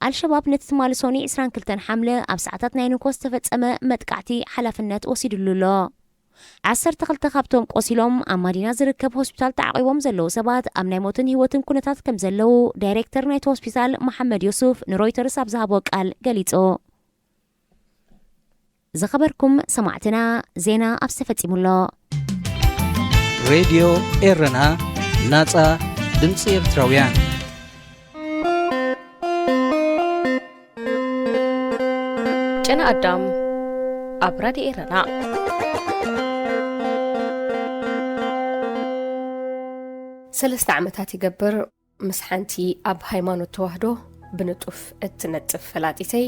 ኣልሸባብ ነቲ ትማሊ ሶኒ ዕስራን ክልተን ሓምለ ኣብ ሰዓታት ናይ ንግሆ ዝተፈጸመ መጥቃዕቲ ሓላፍነት ወሲዱሉ ኣሎ። ዓሰርተ ክልተ ካብቶም ቆሲሎም ኣብ ማዲና ዝርከብ ሆስፒታል ተዓቒቦም ዘለዉ ሰባት ኣብ ናይ ሞትን ህይወትን ኩነታት ከም ዘለዉ ዳይሬክተር ናይቲ ሆስፒታል መሓመድ ዮሱፍ ንሮይተርስ ኣብ ዝሃቦ ቃል ገሊጹ። ዝኸበርኩም ሰማዕትና፣ ዜና ኣብዚ ተፈጺሙ ኣሎ። ሬድዮ ኤረና፣ ናጻ ድምጺ ኤርትራውያን። ጨና ኣዳም ኣብ ራድዮ ኤረና። ሰለስተ ዓመታት ይገብር፣ ምስ ሓንቲ ኣብ ሃይማኖት ተዋህዶ ብንጡፍ እትነጥፍ ፈላጢተይ፣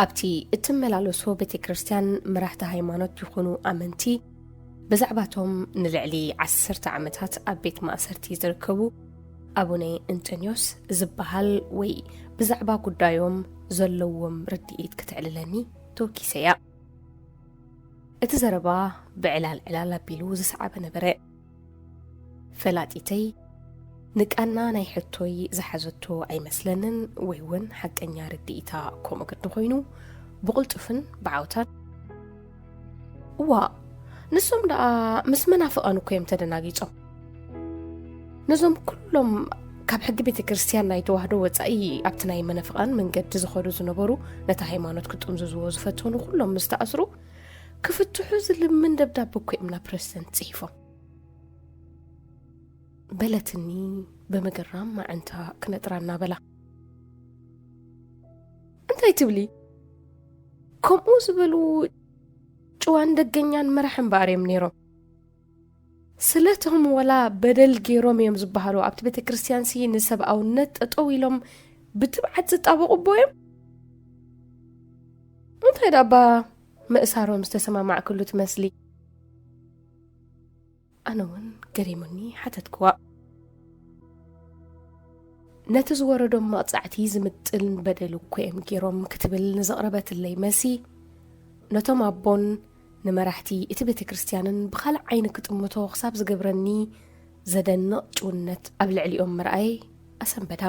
ኣብቲ እትመላለሶ ቤተ ክርስቲያን መራሕቲ ሃይማኖት ይኹኑ ኣመንቲ፣ ብዛዕባቶም ንልዕሊ ዓሰርተ ዓመታት ኣብ ቤት ማእሰርቲ ዝርከቡ ኣቡነ እንጠንዮስ ዝበሃል ወይ ብዛዕባ ጉዳዮም ዘለዎም ርድኢት ክትዕልለኒ ተወኪሰያ። እቲ ዘረባ ብዕላል ዕላል ኣቢሉ ዝሰዓበ ነበረ። ፈላጢተይ ንቃና ናይ ሕቶይ ዝሓዘቶ ኣይመስለንን፣ ወይ እውን ሓቀኛ ርድኢታ ከምኡ ግዲ ኮይኑ ብቕልጡፍን ብዓውታን፣ "እዋ፣ ንሶም ደኣ ምስ መናፍቓን እኮ እዮም ተደናጊጾም። ነዞም ኩሎም ካብ ሕጊ ቤተ ክርስቲያን ናይ ተዋህዶ ወጻኢ ኣብቲ ናይ መናፍቓን መንገዲ ዝኸዱ ዝነበሩ፣ ነታ ሃይማኖት ክጥምዝዝዎ ዝፈተኑ ኩሎም ምስ ተኣስሩ፣ ክፍትሑ ዝልምን ደብዳበ እኮ እዮም ናብ ፕረዚደንት ጽሒፎም። በለትኒ ብምግራም ኣዕንታ ክነጥራ እናበላ። እንታይ ትብሊ? ከምኡ ዝበሉ ጭዋን ደገኛን መራሕ እምበኣር እዮም ነይሮም። ስለቶም ወላ በደል ገይሮም እዮም ዝበሃሉ ኣብቲ ቤተ ክርስቲያንሲ ንሰብኣውነት ጠጠው ኢሎም ብትብዓት ዝጣበቑ እቦ እዮም። እንታይ ዳባ መእሳሮም ዝተሰማማዕክሉ ትመስሊ? ኣነ እውን ገሪሙኒ ሓተትክዋ። ነቲ ዝወረዶም መቕጻዕቲ ዝምጥን በደል እኮ እዮም ገይሮም ክትብል ንዘቕረበትለይ መልሲ፣ ነቶም ኣቦን ንመራሕቲ እቲ ቤተ ክርስቲያንን ብኻልእ ዓይኒ ክጥምቶ ክሳብ ዝገብረኒ ዘደንቕ ጭውነት ኣብ ልዕሊኦም ምርኣይ ኣሰንበዳ።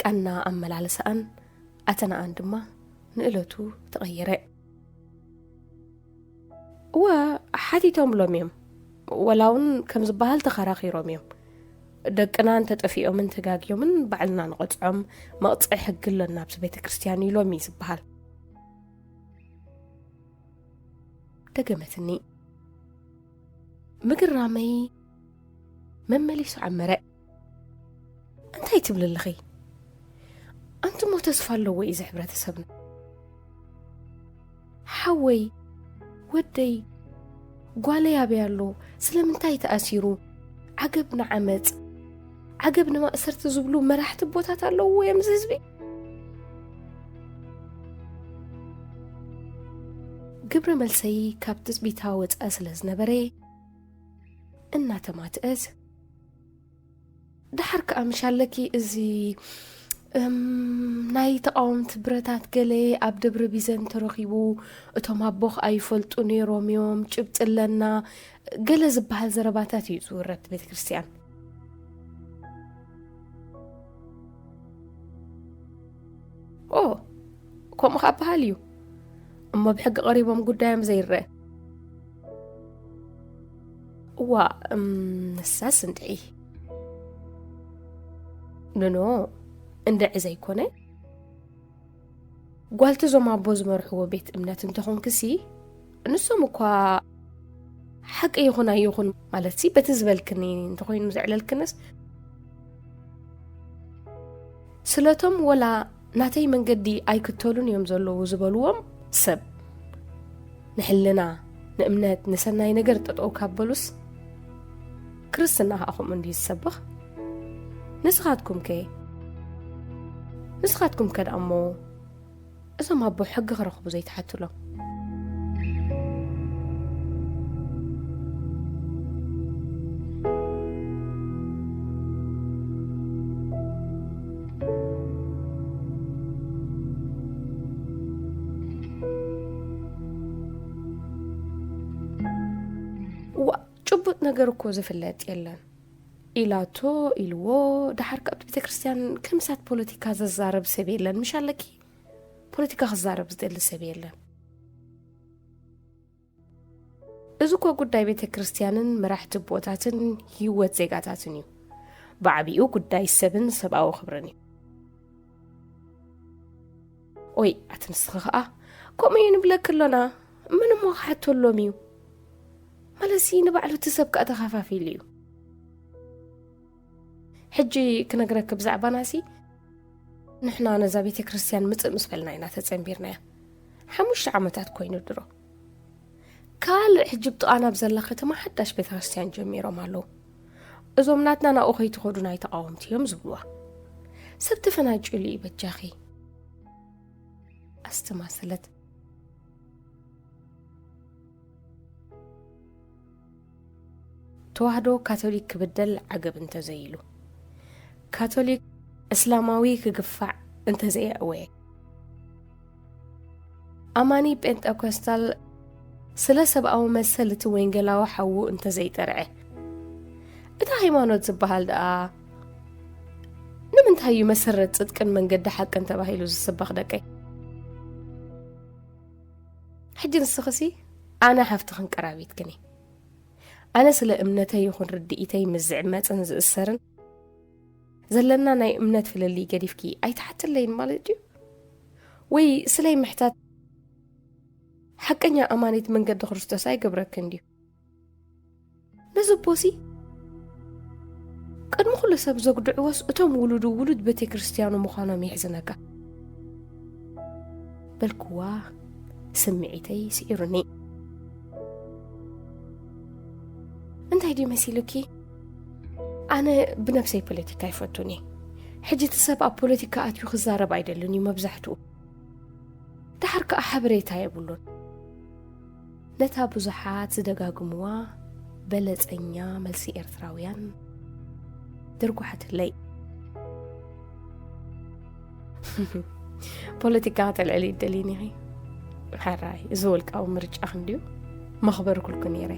ቃና ኣመላልሳኣን ኣተናኣን ድማ ንእለቱ ተቐየረ። እወ፣ ሓቲቶምሎም እዮም። ወላ እውን ከም ዝበሃል ተኸራኺሮም እዮም። ደቅና እንተጠፊኦምን ተጋግዮምን ባዕልና ንቐጽዖም፣ መቕጽዒ ሕጊ ኣሎና ኣብዚ ቤተ ክርስቲያን ኢሎም እዩ ዝበሃል። ደገመትኒ። ምግራመይ መመሊሱ ዓመረ። እንታይ ትብሊ ኣለኺ? ኣንቱሞ ተስፋ ኣለዎ እዩ እዚ ሕብረተሰብና። ሓወይ፣ ወደይ፣ ጓለይ ኣበይ ኣሎ? ስለምንታይ ተኣሲሩ? ዓገብ ንዓመጽ፣ ዓገብ ንማእሰርቲ ዝብሉ መራሕቲ ቦታት ኣለዎ እዮም እዚ ህዝቢ። ግብረ መልሰይ ካብ ትጽቢታ ወጻኢ ስለ ዝነበረ እናተማትአት፣ ደሓር ከኣ ምሽ ኣለኪ እዚ፣ እም፣ ናይ ተቓወምቲ ብረታት ገለ ኣብ ደብረ ቢዘን ተረኺቡ፣ እቶም ኣቦኽ ኣይፈልጡ ነይሮም እዮም፣ ጭብጢ ኣለና፣ ገለ ዝበሃል ዘረባታት እዩ ዝውረድ ቤተ ክርስቲያን። ኦ፣ ከምኡ ከኣ በሃል እዩ። እሞ ብሕጊ ቀሪቦም ጉዳዮም ዘይረአ። እዋ፣ እም፣ ንሳስ እንድዒ። ኖኖ፣ እንድዒ ዘይኮነ፣ ጓልቲ እዞም ኣቦ ዝመርሕዎ ቤት እምነት እንተኾንክሲ፣ ንሶም እኳ ሓቂ ይኹን ኣይኹን ማለትሲ፣ በቲ ዝበልክኒ እንተኾይኑ ዘዕለልክንስ፣ ስለቶም ወላ ናተይ መንገዲ ኣይክተሉን እዮም ዘለዉ ዝበልዎም ሰብ፣ ንሕልና፣ ንእምነት፣ ንሰናይ ነገር ጠጠው ካብ በሉስ፣ ክርስትና ኸኣ ከምኡ እንድዩ ዝሰብኽ። ንስኻትኩም ከ? ንስኻትኩም ከ ደኣ እሞ እዞም ኣቦ ሕጊ ክረኽቡ ዘይትሓትሎም? ዋ፣ ጭቡጥ ነገር እኮ ዝፍለጥ የለን። ኢላቶ ኢልዎ፣ ደሓር ካብቲ ቤተ ክርስቲያን ከምሳት ፖለቲካ ዘዛረብ ሰብ የለን። ምሽ ኣለኪ? ፖለቲካ ክዛረብ ዝደሊ ሰብ የለን። እዚ እኮ ጉዳይ ቤተ ክርስቲያንን መራሕቲ ቦታትን ህይወት ዜጋታትን እዩ። ብዓቢኡ ጉዳይ ሰብን ሰብኣዊ ክብርን እዩ። ኦይ፣ ኣቲ ንስኺ ኸኣ ከምኡ እዩ ንብለኪ ኣሎና። መን እሞ ክሓተሎም እዩ? ማለትሲ ንባዕሉ እቲ ሰብ ከኣ ተኸፋፊሉ እዩ። ሕጂ ክነግረኪ ብዛዕባናሲ፣ ንሕና ነዛ ቤተ ክርስቲያን ምጽእ ምስ በልና ኢና ተጸንቢርናያ። ሓሙሽተ ዓመታት ኮይኑ ድሮ። ካልእ ሕጂ ብጥቓና ኣብ ዘላ ከተማ ሓዳሽ ቤተ ክርስቲያን ጀሚሮም ኣለዉ። እዞም ናትና ናብኡ ከይትኸዱ ናይ ተቓወምቲ እዮም ዝብልዋ። ሰብ ተፈናጭሉ እዩ በጃኺ። ኣስተማሰለት። ተዋህዶ ካቶሊክ ክብደል ዓገብ እንተዘይሉ፣ ካቶሊክ እስላማዊ ክግፋዕ እንተዘየእወየ፣ ኣማኒ ጴንጠኮስታል ስለ ሰብኣዊ መሰል እቲ ወንጌላዊ ሓዉ እንተዘይጠርዐ፣ እቲ ሃይማኖት ዝበሃል ደኣ ንምንታይ እዩ መሰረት ጽድቅን መንገዲ ሓቅን ተባሂሉ ዝስበኽ ደቀይ? ሕጂ ንስኽሲ ኣነ ሓፍትኽን ቀራቢትክን እየ። ኣነ ስለ እምነተይ ይኹን ርድኢተይ ምስ ዝዕመጽን ዝእሰርን፣ ዘለና ናይ እምነት ፍልልይ ገዲፍኪ ኣይትሓትለይን ማለት ድዩ? ወይ ስለይ ምሕታት ሓቀኛ ኣማኒት መንገዲ ክርስቶስ ኣይገብረክን ድዩ? ነዚ ኣቦሲ ቅድሚ ኩሉ ሰብ ዘጉድዕዎስ እቶም ውሉዱ ውሉድ ቤተ ክርስቲያኑ ምዃኖም የሕዝነካ። በልክዋ፣ ስምዒተይ ስዒሩኒ። እንታይ ድዩ መሲሉኪ? ኣነ ብነብሰይ ፖለቲካ ኣይፈቱን እየ። ሕጂ እቲ ሰብ ኣብ ፖለቲካ ኣትዩ ክዛረብ ኣይደልን እዩ መብዛሕትኡ። ደሓር ከኣ ሓበሬታ የብሉን። ነታ ብዙሓት ዝደጋግምዋ በለጸኛ መልሲ ኤርትራውያን ድርጓሓትለይ። ፖለቲካ ከተልዕሊ ይደልይን ኢኺ? ሓራይ፣ እዚ ውልቃዊ ምርጫ ክንድዩ መኽበርኩልኩ ነይረ።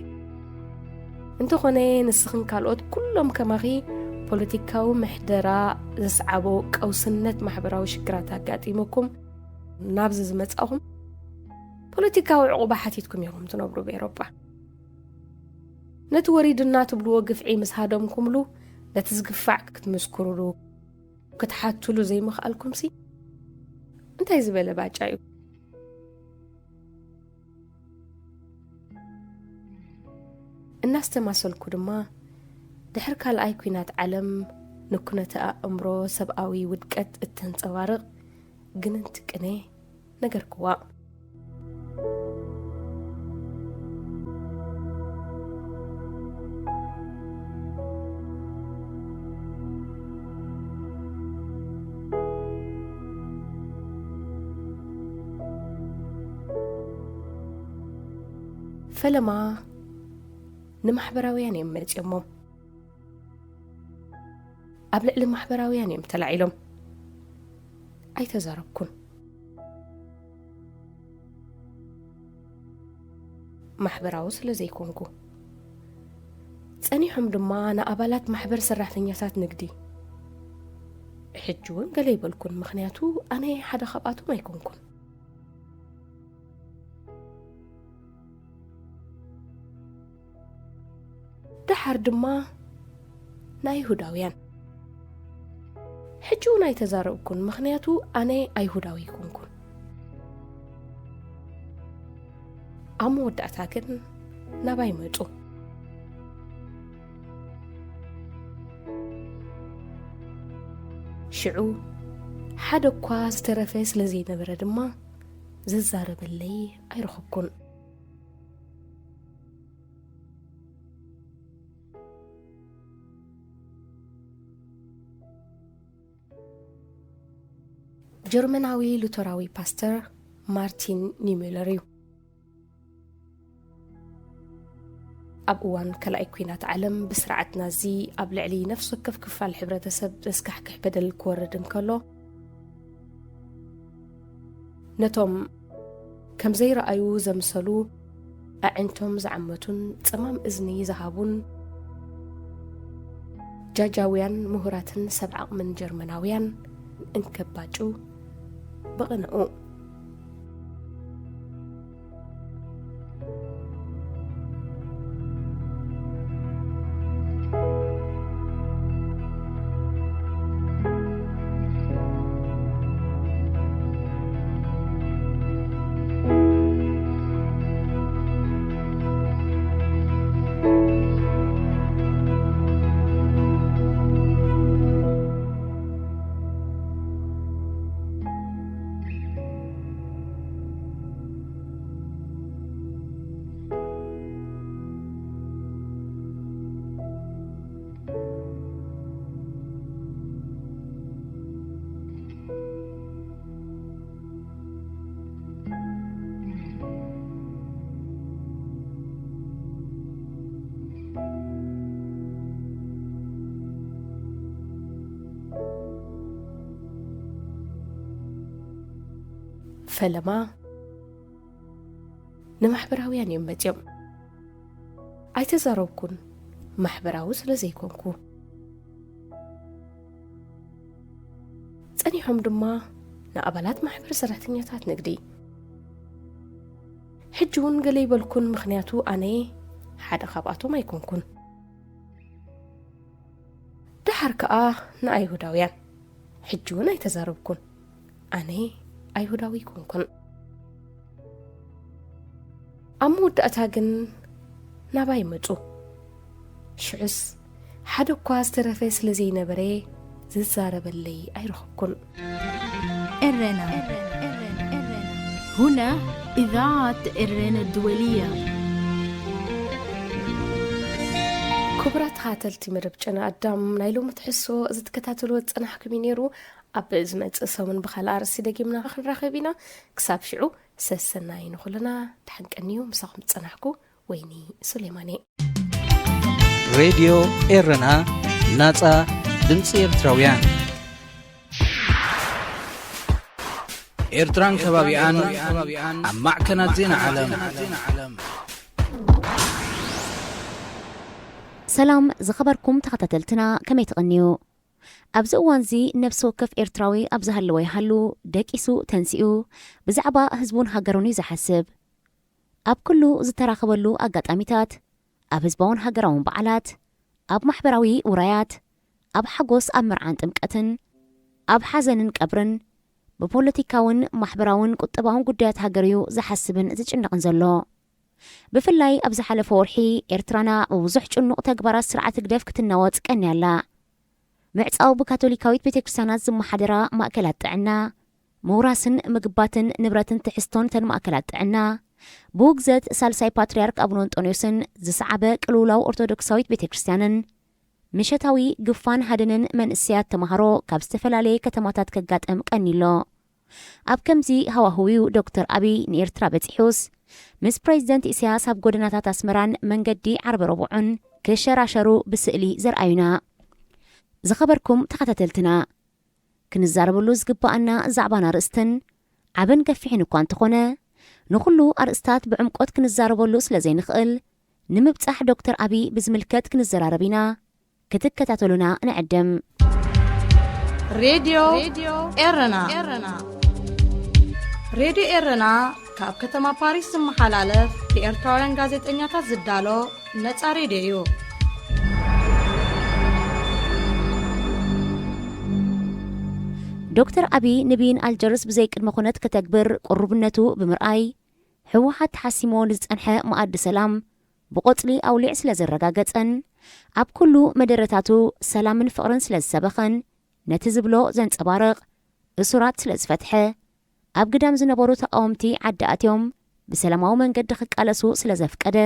እንተኾነ ንስኽን ካልኦት ኩሎም ከማኺ ፖለቲካዊ ምሕደራ ዘስዓቦ ቀውስነት ማሕበራዊ ሽግራት ኣጋጢሙኩም ናብዚ ዝመጻኹም ፖለቲካዊ ዕቑባ ሓቲትኩም ኢኹም ትነብሩ ብኤሮጳ። ነቲ ወሪድና ትብልዎ ግፍዒ ምስ ሃደምኩምሉ ነቲ ዝግፋዕ ክትምስክሩሉ ክትሓትሉ ዘይምኽኣልኩምሲ እንታይ ዝበለ ባጫ እዩ? እናስተማሰልኩ ድማ ድሕሪ ካልኣይ ኲናት ዓለም ንኩነተ ኣእምሮ ሰብኣዊ ውድቀት እተንጸባርቕ ግንንቲ ቅኔ ነገርክዋ። ፈለማ ንማሕበራውያን እዮም መጺኦሞ። ኣብ ልዕሊ ማሕበራውያን እዮም ተላዒሎም። ኣይተዛረብኩን። ማሕበራዊ ስለ ዘይኮንኩ። ጸኒሖም ድማ ንኣባላት ማሕበር ሰራሕተኛታት ንግዲ። ሕጂ እውን ገለ ይበልኩን፣ ምኽንያቱ ኣነ ሓደ ካብኣቶም ኣይኮንኩን። ደሓር ድማ ንኣይሁዳውያን። ሕጂ እውን ኣይተዛረብኩን፣ ምኽንያቱ ኣነ ኣይሁዳዊ ኣይኮንኩን። ኣብ መወዳእታ ግን ናባይ መጹ። ሽዑ ሓደ እኳ ዝተረፈ ስለ ዘይነበረ ድማ ዝዛረበለይ ኣይረኸብኩን። ጀርመናዊ ሉተራዊ ፓስተር ማርቲን ኒሚለር እዩ። ኣብ እዋን ካልኣይ ኲናት ዓለም ብስርዓት ናዚ ኣብ ልዕሊ ነፍሲ ወከፍ ክፋል ሕብረተሰብ ዘስካሕክሕ በደል ክወርድ እንከሎ፣ ነቶም ከም ዘይረኣዩ ዘምሰሉ ኣዒንቶም ዝዓመቱን ጸማም እዝኒ ዝሃቡን ጃጃውያን ምሁራትን ሰብ ዓቕምን ጀርመናውያን እንከባጩ ብቕንኡ። ፈለማ ንማሕበራውያን እዮም መጺኦም። ኣይተዛረብኩን፣ ማሕበራዊ ስለ ዘይኮንኩ። ጸኒሖም ድማ ንኣባላት ማሕበር ሰራሕተኛታት ንግዲ። ሕጂ እውን ገለ ይበልኩን፣ ምኽንያቱ ኣነ ሓደ ካብኣቶም ኣይኮንኩን። ደሓር ከኣ ንኣይሁዳውያን። ሕጂ እውን ኣይተዛረብኩን። ኣነ ኣይሁዳዊ ኣይኮንኩን። ኣብ መወዳእታ ግን ናባይ መጹ። ሽዑስ ሓደ እኳ ዝተረፈ ስለ ዘይነበረ ዝዛረበለይ ኣይረኸብኩን። ኤረና ሁና ኢዛዓት ኤረና ድወልያ። ክቡራት ተኸታተልቲ መደብ ጨና ኣዳም፣ ናይ ሎሚ ትሕዝቶ እዚ ትከታተልዎ ዝጸናሕኩም እዩ ነይሩ። ኣብ ዝመጽእ ሰሙን ብኻልእ ኣርእስቲ ደጊምና ክንራኸብ ኢና። ክሳብ ሽዑ ሰሰናይ ንኹልና። ተሓንቀንዩ ምሳኹም ዝጸናሕኩ ወይኒ ሱሌማን እየ። ሬድዮ ኤረና፣ ናጻ ድምጺ ኤርትራውያን። ኤርትራን ከባቢኣን ኣብ ማዕከናት ዜና ዓለም። ሰላም ዝኸበርኩም ተኸታተልትና፣ ከመይ ትቕንዩ? ኣብዚ እዋንዚ ነፍሲ ወከፍ ኤርትራዊ ኣብ ዝሃለወ ይሃሉ ደቂሱ ተንሲኡ ብዛዕባ ህዝቡን ሃገሩን እዩ ዝሓስብ። ኣብ ኩሉ ዝተራኸበሉ ኣጋጣሚታት፣ ኣብ ህዝባውን ሃገራውን በዓላት፣ ኣብ ማሕበራዊ ውራያት፣ ኣብ ሓጎስ ኣብ መርዓን ጥምቀትን፣ ኣብ ሓዘንን ቀብርን፣ ብፖለቲካውን ማሕበራውን ቁጠባውን ጉዳያት ሃገር እዩ ዝሓስብን ዝጭነቕን ዘሎ። ብፍላይ ኣብ ዝሓለፈ ወርሒ ኤርትራና ብብዙሕ ጭኑቕ ተግባራት ስርዓት ህግደፍ ክትናወጽ ቀንያ ኣላ። ምዕጻው ብካቶሊካዊት ቤተክርስትያናት ዝመሓደራ ማእከላት ጥዕና፣ ምውራስን ምግባትን ንብረትን ትሕዝቶን እተን ማእከላት ጥዕና፣ ብውግዘት ሳልሳይ ፓትርያርክ ኣቡነ እንጦንዮስን ዝሰዓበ ቅልውላው ኦርቶዶክሳዊት ቤተክርስትያንን ምሸታዊ ግፋን ሃደንን መንእሰያት ተማሃሮ ካብ ዝተፈላለየ ከተማታት ከጋጥም ቀኒሎ። ኣብ ከምዚ ሃዋህው እዩ ዶክተር ኣብይ ንኤርትራ በጺሑስ ምስ ፕሬዚደንት ኢሳያስ ኣብ ጎደናታት ኣስመራን መንገዲ ዓርበ ረቡዕን ክሸራሸሩ ብስእሊ ዘርኣዩና። ዝኸበርኩም ተኸታተልትና፣ ክንዛረበሉ ዝግባኣና ዛዕባን ኣርእስትን ዓብን ገፊሕን እኳ እንተኾነ፣ ንኹሉ ኣርእስታት ብዕምቆት ክንዛረበሉ ስለ ዘይንኽእል፣ ንምብጻሕ ዶክተር ኣብይ ብዝምልከት ክንዘራረብ ኢና። ክትከታተሉና ንዕድም። ሬድዮ ኤረና። ሬድዮ ኤረና ካብ ከተማ ፓሪስ ዝመሓላለፍ ብኤርትራውያን ጋዜጠኛታት ዝዳሎ ነጻ ሬድዮ እዩ። ዶክተር ኣብይ ንብይን ኣልጀርስ ብዘይቅድመ ኩነት ከተግብር ቅሩብነቱ ብምርኣይ፣ ህወሓት ተሓሲምዎ ንዝጸንሐ መኣዲ ሰላም ብቆጽሊ ኣውሊዕ ስለ ዘረጋገጸን፣ ኣብ ኩሉ መደረታቱ ሰላምን ፍቕርን ስለ ዝሰበኸን፣ ነቲ ዝብሎ ዘንጸባርቕ፣ እሱራት ስለ ዝፈትሐ፣ ኣብ ግዳም ዝነበሩ ተቓወምቲ ዓዲ ኣትዮም ብሰላማዊ መንገዲ ክቃለሱ ስለ ዘፍቀደ፣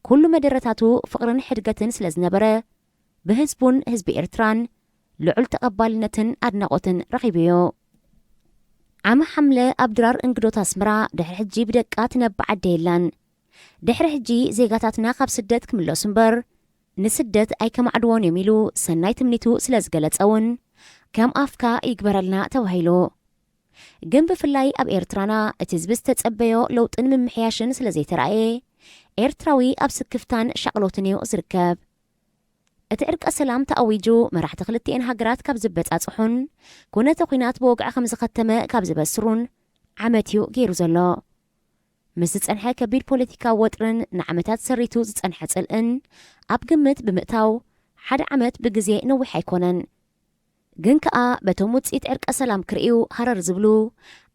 ኩሉ መደረታቱ ፍቕርን ሕድገትን ስለ ዝነበረ፣ ብህዝቡን ህዝቢ ኤርትራን ልዑል ተቐባልነትን ኣድናቖትን ረኺቡ'ዩ። ዓመ ሓምለ ኣብ ድራር እንግዶት ኣስመራ ድሕሪ ሕጂ ብደቃ ትነብዕ ዓዲ የላን። ድሕሪ ሕጂ ዜጋታትና ካብ ስደት ክምለሱ እምበር ንስደት ኣይከማዕድዎን እዮም ኢሉ ሰናይ ትምኒቱ ስለ ዝገለጸ እውን ከም ኣፍካ ይግበረልና ተባሂሉ። ግን ብፍላይ ኣብ ኤርትራና እቲ ህዝቢ ዝተጸበዮ ለውጥን ምምሕያሽን ስለ ዘይተራእየ ኤርትራዊ ኣብ ስክፍታን ሻቕሎትን እዩ ዝርከብ። እቲ ዕርቀ ሰላም ተኣዊጁ መራሕቲ ክልቲኤን ሃገራት ካብ ዝበጻጽሑን ኩነተ ኲናት ብወግዒ ከም ዝኸተመ ካብ ዝበስሩን ዓመት እዩ ገይሩ ዘሎ። ምስ ዝጸንሐ ከቢድ ፖለቲካዊ ወጥርን ንዓመታት ሰሪቱ ዝጸንሐ ጽልእን ኣብ ግምት ብምእታው ሓደ ዓመት ብግዜ ነዊሕ ኣይኮነን። ግን ከኣ በቶም ውጽኢት ዕርቀ ሰላም ክርእዩ ሃረር ዝብሉ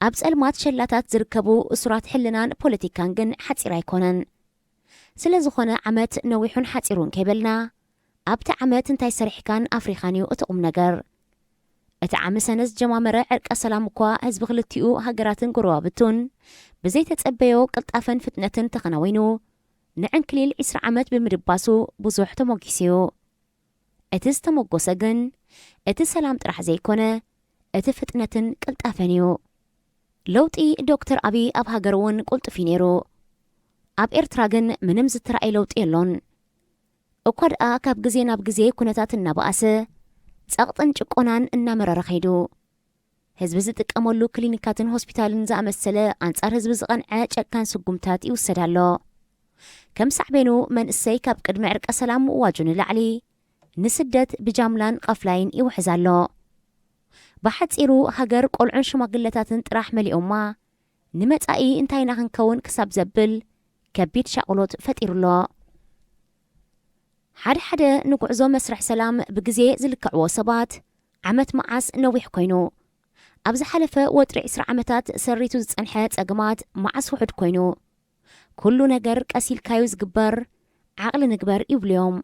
ኣብ ጸልማት ሸላታት ዝርከቡ እሱራት ሕልናን ፖለቲካን ግን ሓጺር ኣይኮነን። ስለ ዝኾነ ዓመት ነዊሑን ሓጺሩን ከይበልና ኣብቲ ዓመት እንታይ ሰሪሕካን ኣፍሪኻን እዩ እቲ ቁም ነገር። እቲ ዓሚ ሰነ ዝጀማመረ ዕርቀ ሰላም እኳ ህዝቢ ክልቲኡ ሃገራትን ጎረባብቱን ብዘይተጸበዮ ቅልጣፈን ፍጥነትን ተኸናዊኑ ንዕንክሊል ዒስራ ዓመት ብምድባሱ ብዙሕ ተሞጊሱ እዩ። እቲ ዝተመጎሰ ግን እቲ ሰላም ጥራሕ ዘይኮነ እቲ ፍጥነትን ቅልጣፈን እዩ። ለውጢ ዶክተር ኣብይ ኣብ ሃገር እውን ቁልጡፍ እዩ ነይሩ። ኣብ ኤርትራ ግን ምንም ዝተራእየ ለውጢ የሎን። እኳ ደኣ ካብ ግዜ ናብ ግዜ ኩነታት እናበኣሰ ጸቕጥን ጭቆናን እናመረረ ከይዱ። ህዝቢ ዝጥቀመሉ ክሊኒካትን ሆስፒታልን ዝኣመሰለ ኣንጻር ህዝቢ ዝቐንዐ ጨካን ስጉምታት ይውሰድ ኣሎ። ከም ሳዕቤኑ መንእሰይ ካብ ቅድሚ ዕርቀ ሰላም ምእዋጁ ንላዕሊ ንስደት ብጃምላን ቐፍላይን ይውሕዝ ኣሎ። ብሓጺሩ ሃገር ቆልዑን ሽማግለታትን ጥራሕ መሊኦማ ንመጻኢ እንታይ ኢና ክንከውን ክሳብ ዘብል ከቢድ ሻቕሎት ፈጢሩ ኣሎ። ሓደ ሓደ ንጉዕዞ መስርሕ ሰላም ብግዜ ዝልክዕዎ ሰባት ዓመት መዓስ ነዊሕ ኮይኑ፣ ኣብ ዝሓለፈ ወጥሪ ዒስራ ዓመታት ሰሪቱ ዝጸንሐ ጸገማት መዓስ ውሑድ ኮይኑ፣ ኩሉ ነገር ቀስ ኢልካዩ ዝግበር ዓቕሊ ንግበር ይብሉ እዮም።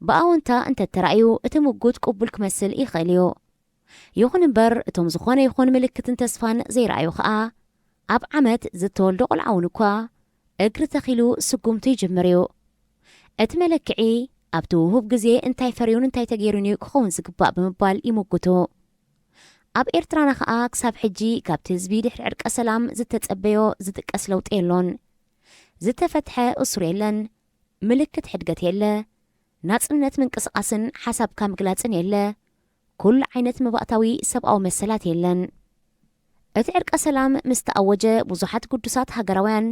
ብኣወንታ እንተተራእዩ፣ እቲ ምጉት ቅቡል ክመስል ይኽእል እዩ። ይኹን እምበር፣ እቶም ዝኾነ ይኹን ምልክትን ተስፋን ዘይረኣዩ ኸኣ፣ ኣብ ዓመት ዝተወልዶ ቆልዓ እውን እኳ እግሪ ተኺሉ ስጉምቱ ይጅምር እዩ። እቲ መለክዒ፣ ኣብቲ ውሁብ ግዜ እንታይ ፈርዩን እንታይ ተገይሩን እዩ ክኸውን ዝግባእ ብምባል ይምጉቱ። ኣብ ኤርትራና ኸኣ ክሳብ ሕጂ ካብቲ ህዝቢ ድሕሪ ዕርቀ ሰላም ዝተጸበዮ ዝጥቀስ ለውጢ የሎን። ዝተፈትሐ እሱር የለን። ምልክት ሕድገት የለ። ናጽነት ምንቅስቓስን ሓሳብካ ምግላጽን የለ። ኩሉ ዓይነት መባእታዊ ሰብኣዊ መሰላት የለን። እቲ ዕርቀ ሰላም ምስ ተኣወጀ፣ ብዙሓት ግዱሳት ሃገራውያን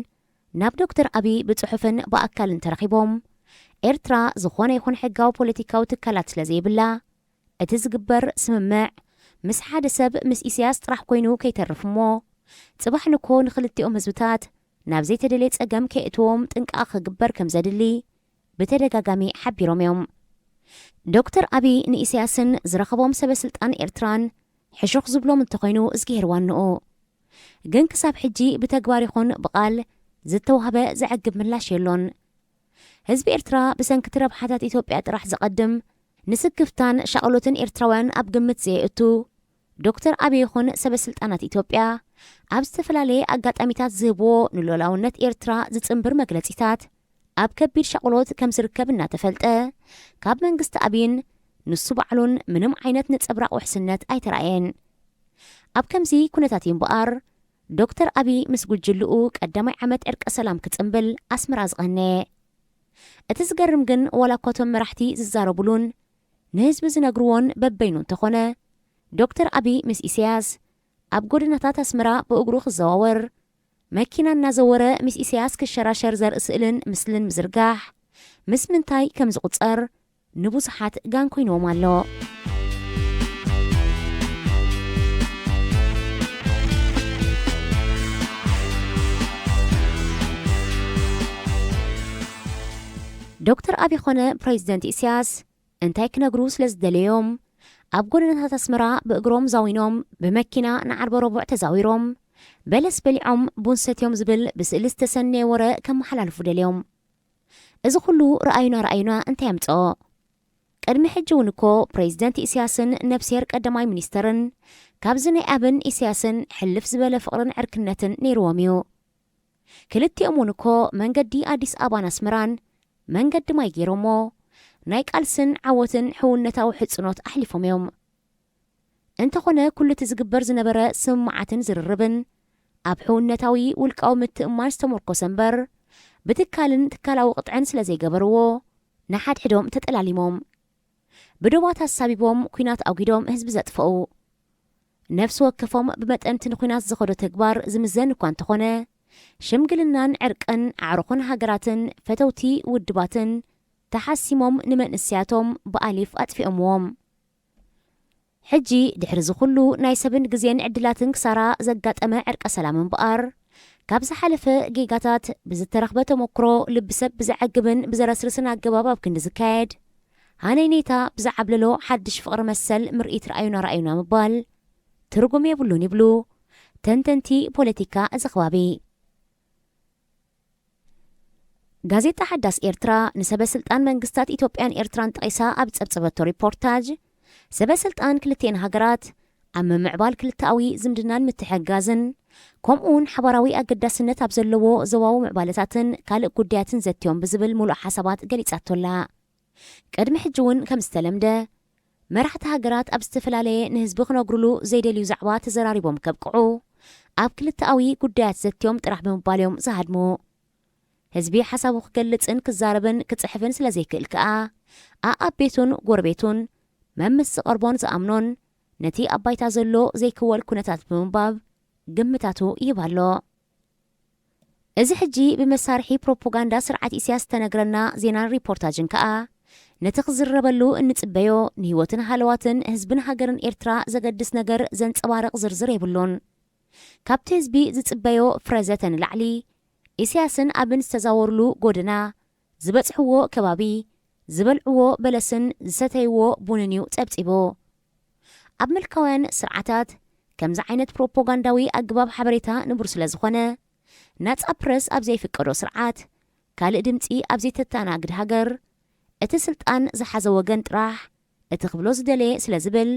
ናብ ዶክተር ኣቢ ብጽሑፍን ብኣካልን ተረኺቦም፣ ኤርትራ ዝኾነ ይኹን ሕጋዊ ፖለቲካዊ ትካላት ስለ ዘይብላ፣ እቲ ዝግበር ስምምዕ ምስ ሓደ ሰብ፣ ምስ ኢሳያስ ጥራሕ ኮይኑ ከይተርፍ እሞ፣ ጽባሕ ንግሆ ንኽልቲኦም ህዝብታት ናብ ዘይተደልየ ጸገም ከየእትዎም ጥንቃቐ ክግበር ከም ዘድሊ ብተደጋጋሚ ሓቢሮም እዮም። ዶክተር ኣቢ ንኢሳያስን ዝረኸቦም ሰበ ስልጣን ኤርትራን ሕሹኽ ዝብሎም እንተኾይኑ፣ እዝግሄር ዋንኡ። ግን ክሳብ ሕጂ ብተግባር ይኹን ብቓል ዝተዋህበ ዘዕግብ ምላሽ የሎን። ህዝቢ ኤርትራ ብሰንኪ እቲ ረብሓታት ኢትዮጵያ ጥራሕ ዝቐድም፣ ንስክፍታን ሻቕሎትን ኤርትራውያን ኣብ ግምት ዘየእቱ፣ ዶክተር ኣቢ ይኹን ሰበ ስልጣናት ኢትዮጵያ ኣብ ዝተፈላለየ ኣጋጣሚታት ዝህብዎ ንሉዓላውነት ኤርትራ ዝጽንብር መግለጺታት ኣብ ከቢድ ሻቕሎት ከም ዝርከብ እናተፈልጠ፣ ካብ መንግስቲ ኣብይን ንሱ ባዕሉን ምንም ዓይነት ነጸብራቕ ውሕስነት ኣይተራእየን። ኣብ ከምዚ ኩነታት እዩ እምበኣር፣ ዶክተር ኣቢ ምስ ጉጅልኡ ቀዳማይ ዓመት ዕርቀ ሰላም ክጽንብል ኣስመራ ዝቐነየ። እቲ ዝገርም ግን፣ ዋላ እኳ እቶም መራሕቲ ዝዛረቡሉን ንህዝቢ ዝነግርዎን በበይኑ እንተኾነ፣ ዶክተር ኣቢ ምስ ኢሳያስ ኣብ ጎደናታት ኣስመራ ብእግሩ ክዘዋወር፣ መኪና እናዘወረ ምስ ኢሳያስ ክሸራሸር ዘርኢ ስእልን ምስልን ምዝርጋሕ ምስ ምንታይ ከም ዝቑጸር ንብዙሓት ጋን ኮይንዎም ኣሎ። ዶክተር ኣቢ ኾነ ፕሬዚደንት ኢሳያስ እንታይ ክነግሩ ስለ ዝደለዮም፣ ኣብ ጎደናታት ኣስመራ ብእግሮም ዛዊኖም፣ ብመኪና ንዓርበ ረቡዕ ተዛዊሮም፣ በለስ በሊዖም ቡን ሰትዮም ዝብል ብስእሊ ዝተሰነየ ወረ ከመሓላልፉ ደልዮም። እዚ ኩሉ ረኣዩና ረኣዩና እንታይ ኣምጽኦ? ቅድሚ ሕጂ እውን እኮ ፕሬዚደንት ኢሳያስን ነፍስሄር ቀዳማይ ሚኒስተርን ካብዚ ናይ ኣብን ኢሳያስን ሕልፍ ዝበለ ፍቕርን ዕርክነትን ነይርዎም እዩ። ክልቲኦም እውን እኮ መንገዲ ኣዲስ ኣበባን ኣስመራን መንገዲ ማይ ገይሮሞ፣ ናይ ቃልስን ዓወትን ሕውነታዊ ሕጽኖት ኣሕሊፎም እዮም። እንተኾነ፣ ኩሉ እቲ ዝግበር ዝነበረ ስምምዓትን ዝርርብን ኣብ ሕውነታዊ ውልቃዊ ምትእምማን ዝተመርኮሰ እምበር፣ ብትካልን ትካላዊ ቅጥዕን ስለ ዘይገበርዎ፣ ንሓድሕዶም ተጠላሊሞም። ብዶባት ኣሳቢቦም፣ ኲናት ኣጒዶም ህዝቢ ዘጥፈኡ። ነፍሲ ወከፎም ብመጠን እቲ ንኲናት ዝኸዶ ተግባር ዝምዘን እኳ እንተኾነ፣ ሽምግልናን ዕርቅን ኣዕሩኽን ሃገራትን ፈተውቲ ውድባትን ተሓሲሞም ንመንእሰያቶም ብኣሊፍ ኣጥፊኦምዎም። ሕጂ ድሕሪ እዚ ኩሉ ናይ ሰብን ግዜን ዕድላትን ክሳራ ዘጋጠመ ዕርቀ ሰላም እምበኣር፣ ካብ ዝሓለፈ ጌጋታት ብዝተረኽበ ተመክሮ ልቢ ሰብ ብዘዕግብን ብዘረስርስን ኣገባብ ኣብ ክንዲ ዝካየድ፣ ሃነይነይታ ብዝዓብለሎ ሓድሽ ፍቕሪ መሰል ምርኢት ረኣዩና ረኣዩና ምባል ትርጉም የብሉን ይብሉ ተንተንቲ ፖለቲካ እዚ ከባቢ። ጋዜጣ ሓዳስ ኤርትራ ንሰበ ስልጣን መንግስታት ኢትዮጵያን ኤርትራን ጠቒሳ ኣብ ዝጸብጸበቶ ሪፖርታጅ፣ ሰበ ስልጣን ክልቲኤን ሃገራት ኣብ ምምዕባል ክልተኣዊ ዝምድናን ምትሕግጋዝን፣ ከምኡውን ሓባራዊ ኣገዳስነት ኣብ ዘለዎ ዞባዊ ምዕባለታትን ካልእ ጉዳያትን ዘትዮም ብዝብል ምሉእ ሓሳባት ገሊጻቶ ኣላ። ቅድሚ ሕጂ እውን ከም ዝተለምደ፣ መራሕቲ ሃገራት ኣብ ዝተፈላለየ ንህዝቢ ክነግሩሉ ዘይደልዩ ዛዕባ ተዘራሪቦም ከብቅዑ፣ ኣብ ክልተኣዊ ጉዳያት ዘትዮም ጥራሕ ብምባል እዮም ዝሃድሙ። ህዝቢ ሓሳቡ ክገልጽን ክዛረብን ክጽሕፍን ስለ ዘይክእል ከኣ፣ ኣኣብ ቤቱን ጎረቤቱን፣ መምስ ዝቐርቦን ዝኣምኖን፣ ነቲ ኣብ ባይታ ዘሎ ዘይክወል ኩነታት ብምንባብ ግምታቱ ይህብ ኣሎ። እዚ ሕጂ ብመሳርሒ ፕሮፓጋንዳ ስርዓት ኢሳያስ ዝተነግረና ዜናን ሪፖርታጅን ከኣ፣ ነቲ ክዝረበሉ እንጽበዮ ንህይወትን ሃለዋትን ህዝብን ሃገርን ኤርትራ ዘገድስ ነገር ዘንጸባርቕ ዝርዝር የብሉን። ካብቲ ህዝቢ ዝጽበዮ ፍረ ዘተ ንላዕሊ፣ ኢሳያስን ኣብን ዝተዛወርሉ ጎደና፣ ዝበጽሕዎ ከባቢ፣ ዝበልዕዎ በለስን ዝሰተይዎ ቡንን እዩ ጸብጺቡ። ኣብ ምልካውያን ስርዓታት ከምዚ ዓይነት ፕሮፓጋንዳዊ ኣገባብ ሓበሬታ ንቡር ስለ ዝኾነ፣ ናጻ ፕረስ ኣብ ዘይፍቀዶ ስርዓት፣ ካልእ ድምጺ ኣብ ዘይተተኣናግድ ሃገር፣ እቲ ስልጣን ዝሓዘ ወገን ጥራሕ እቲ ክብሎ ዝደለየ ስለ ዝብል፣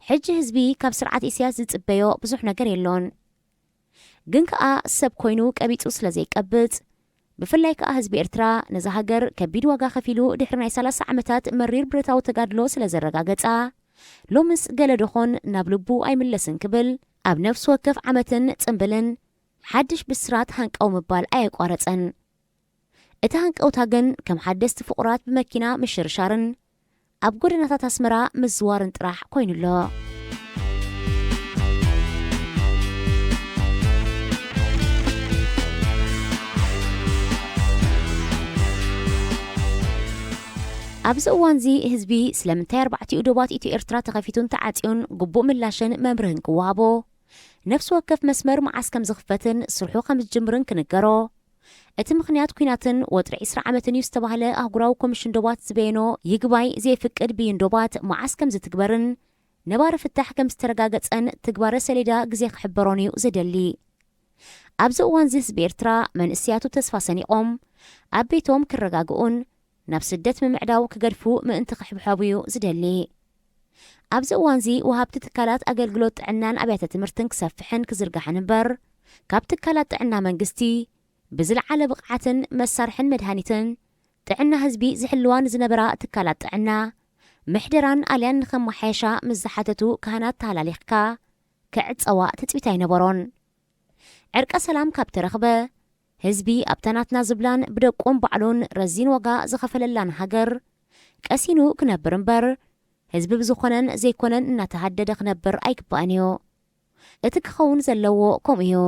ሕጂ ህዝቢ ካብ ስርዓት ኢሳያስ ዝጽበዮ ብዙሕ ነገር የሎን። ግን ከኣ ሰብ ኮይኑ ቀቢጹ ስለ ዘይቀብጽ፣ ብፍላይ ከኣ ህዝቢ ኤርትራ ነዛ ሃገር ከቢድ ዋጋ ከፊሉ ድሕሪ ናይ ሰላሳ ዓመታት መሪር ብረታዊ ተጋድሎ ስለ ዘረጋገጻ፣ ሎምስ ገለ ደኾን ናብ ልቡ ኣይምለስን ክብል ኣብ ነፍሲ ወከፍ ዓመትን ጽምብልን ሓድሽ ብስራት ሃንቀው ምባል ኣየቋረጸን። እቲ ሃንቀውታ ግን ከም ሓደስቲ ፍቑራት ብመኪና ምሽርሻርን ኣብ ጎደናታት ኣስመራ ምዝዋርን ጥራሕ ኮይኑ ኣሎ። ኣብዚ እዋንዚ ህዝቢ ስለምንታይ ኣርባዕቲኡ ዶባት ኢትዮ ኤርትራ ተኸፊቱን ተዓጽዩን ግቡእ ምላሽን መምርህን ክወሃቦ፣ ነፍሲ ወከፍ መስመር መዓስ ከም ዝኽፈትን ስርሑ ከም ዝጅምርን ክንገሮ፣ እቲ ምኽንያት ኲናትን ወጥሪ ዕስራ ዓመትን እዩ ዝተባህለ ኣህጉራዊ ኮሚሽን ዶባት ዝበየኖ ይግባይ ዘየፍቅድ ብይን ዶባት መዓስ ከም ዝትግበርን ነባሪ ፍታሕ ከም ዝተረጋገጸን ትግባረ ሰሌዳ ግዜ ክሕበሮን እዩ ዘደሊ። ኣብዚ እዋንዚ ህዝቢ ኤርትራ መንእሰያቱ ተስፋ ሰኒቖም ኣብ ቤቶም ክረጋግኡን ናብ ስደት ምምዕዳው ክገድፉ ምእንቲ ክሕብሐቡ እዩ ዝደሊ። ኣብዚ እዋንዚ ወሃብቲ ትካላት ኣገልግሎት ጥዕናን ኣብያተ ትምህርትን ክሰፍሕን ክዝርጋሕን እምበር፣ ካብ ትካላት ጥዕና መንግስቲ ብዝለዓለ ብቕዓትን መሳርሕን መድሃኒትን ጥዕና ህዝቢ ዝሕልዋ ንዝነበራ ትካላት ጥዕና ምሕደራን ኣልያን ንኸመሓየሻ ምስ ዝሓተቱ ካህናት ተሃላሊኽካ ክዕጸዋ ትጽቢት ኣይነበሮን። ዕርቀ ሰላም ካብ ተረኽበ፣ ህዝቢ ኣብታ ናትና ዝብላን ብደቁን ባዕሉን ረዚን ዋጋ ዝኸፈለላን ሃገር ቀሲኑ ክነብር እምበር፣ ህዝቢ ብዝኾነን ዘይኮነን እናተሃደደ ክነብር ኣይግባእን እዩ። እቲ ክኸውን ዘለዎ ከምኡ እዩ።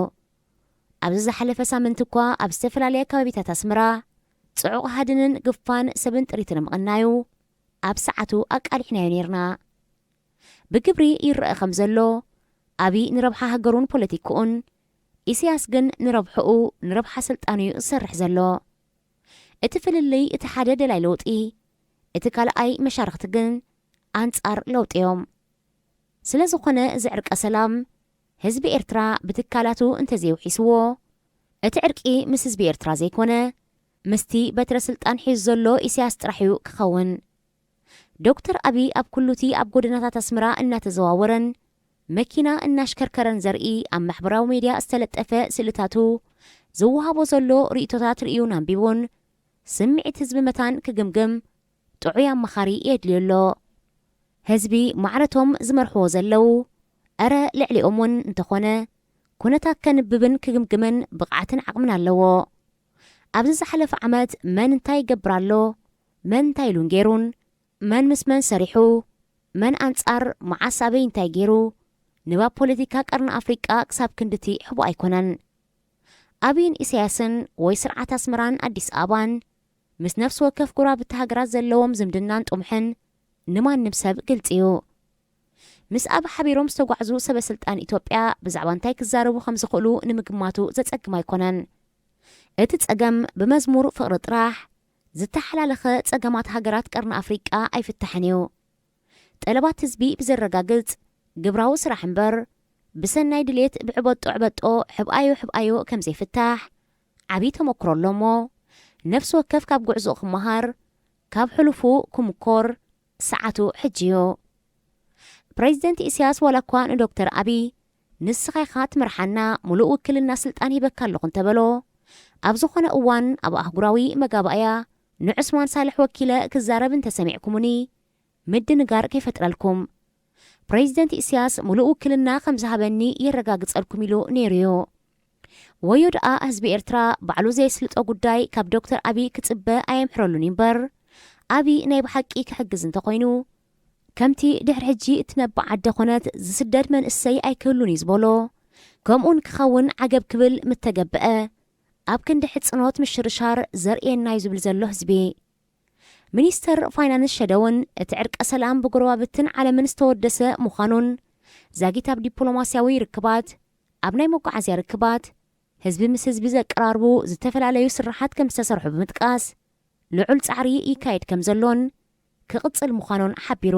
ኣብዚ ዝሓለፈ ሳምንት እኳ ኣብ ዝተፈላለያ ከባቢታት ኣስመራ ጽዑቕ ሃድንን ግፋን ሰብን ጥሪትን ምቕናዩ ኣብ ሰዓቱ ኣቃሊሕናዮ ነይርና። ብግብሪ ይረአ ከም ዘሎ፣ ኣብይ ንረብሓ ሃገሩን ፖለቲክኡን፣ ኢሳያስ ግን ንረብሕኡ፣ ንረብሓ ስልጣኑ እዩ ዝሰርሕ ዘሎ። እቲ ፍልልይ፣ እቲ ሓደ ደላይ ለውጢ፣ እቲ ካልኣይ መሻርኽቲ ግን ኣንጻር ለውጢ እዮም። ስለ ዝኾነ፣ እዚ ዕርቀ ሰላም ህዝቢ ኤርትራ ብትካላቱ እንተዘይውሒስዎ፣ እቲ ዕርቂ ምስ ህዝቢ ኤርትራ ዘይኮነ፣ ምስቲ በትረ ስልጣን ሒዙ ዘሎ ኢሳያስ ጥራሕ እዩ ክኸውን። ዶክተር ኣብይ ኣብ ኩሉቲ ኣብ ጎደናታት ኣስመራ እናተዘዋወረን መኪና እናሽከርከረን ዘርኢ ኣብ ማሕበራዊ ሜድያ ዝተለጠፈ ስእልታቱ ዝወሃቦ ዘሎ ርእይቶታት ርእዩን ኣንቢቡን ስምዒት ህዝቢ መታን ክግምግም ጥዑይ ኣማኻሪ የድልዮ ኣሎ። ህዝቢ ማዕረቶም ዝመርሕዎ ዘለዉ፣ እረ ልዕሊኦም እውን እንተኾነ፣ ኩነታት ከንብብን ክግምግምን ብቕዓትን ዓቕምን ኣለዎ። ኣብዚ ዝሓለፈ ዓመት መን እንታይ ይገብር ኣሎ፣ መን እንታይ ኢሉን ገይሩን፣ መን ምስ መን ሰሪሑ፣ መን ኣንጻር፣ መዓስ ኣበይ እንታይ ገይሩ፣ ንባብ ፖለቲካ ቀርኒ ኣፍሪቃ ክሳብ ክንድቲ ሕቡእ ኣይኮነን። ኣብይን ኢሳያስን ወይ ስርዓት ኣስመራን ኣዲስ ኣበባን ምስ ነፍሲ ወከፍ ጎረባብቲ ሃገራት ዘለዎም ዝምድናን ጥሙሕን ንማንም ሰብ ግልጺ እዩ። ምስ ኣብ ሓቢሮም ዝተጓዕዙ ሰበ ስልጣን ኢትዮጵያ ብዛዕባ እንታይ ክዛረቡ ከም ዝኽእሉ ንምግማቱ ዘጸግም ኣይኮነን። እቲ ጸገም ብመዝሙር ፍቕሪ ጥራሕ ዝተሓላለኸ ጸገማት ሃገራት ቀርኒ ኣፍሪቃ ኣይፍታሕን እዩ። ጠለባት ህዝቢ ብዘረጋግጽ ግብራዊ ስራሕ እምበር፣ ብሰናይ ድሌት ብዕበጦ ዕበጦ ሕብኣዮ ሕብኣዮ ከም ዘይፍታሕ ዓብዪ ተመክሮ ኣሎ እሞ፣ ነፍሲ ወከፍ ካብ ጉዕዞኡ ክመሃር፣ ካብ ሕሉፉ ክምኮር ሰዓቱ ሕጂ እዩ። ፕሬዚደንት ኢሳያስ ዋላ እኳ ንዶክተር ኣብይ "ንስኻ ኢኻ ትመርሓና፣ ሙሉእ ውክልና ስልጣን ሂበካ ኣለኹ" እንተበሎ፣ ኣብ ዝኾነ እዋን ኣብ ኣህጉራዊ መጋባእያ ንዑስማን ሳልሕ ወኪለ ክዛረብ እንተሰሚዕኩሙኒ፣ ምድንጋር ከይፈጥረልኩም፣ ፕሬዚደንት ኢሳያስ ሙሉእ ውክልና ከም ዝሃበኒ የረጋግጸልኩም ኢሉ ነይሩ እዩ። ወዮ ደኣ ህዝቢ ኤርትራ ባዕሉ ዘየስልጦ ጉዳይ ካብ ዶክተር ኣብይ ክጽበ ኣየምሕረሉን እዩ እምበር፣ ኣብይ ናይ ብሓቂ ክሕግዝ እንተኾይኑ፣ ከምቲ ድሕሪ ሕጂ እትነብዕ ዓዲ ኮነት ዝስደድ መንእሰይ ኣይክህሉን እዩ ዝበሎ፣ ከምኡ ንክኸውን ዓገብ ክብል ምተገብአ፣ ኣብ ክንዲ ሕጽኖት ምሽርሻር ዘርእየና እዩ ዝብል ዘሎ ህዝቢ። ሚኒስተር ፋይናንስ ሸደውን እቲ ዕርቀ ሰላም ብጎረባብትን ዓለምን ዝተወደሰ ምዃኑን፣ ዛጊት ኣብ ዲፕሎማስያዊ ርክባት፣ ኣብ ናይ መጓዓዝያ ርክባት፣ ህዝቢ ምስ ህዝቢ ዘቀራርቡ ዝተፈላለዩ ስራሓት ከም ዝተሰርሑ ብምጥቃስ፣ ልዑል ጻዕሪ ይካየድ ከም ዘሎን ክቕጽል ምዃኑን ሓቢሩ።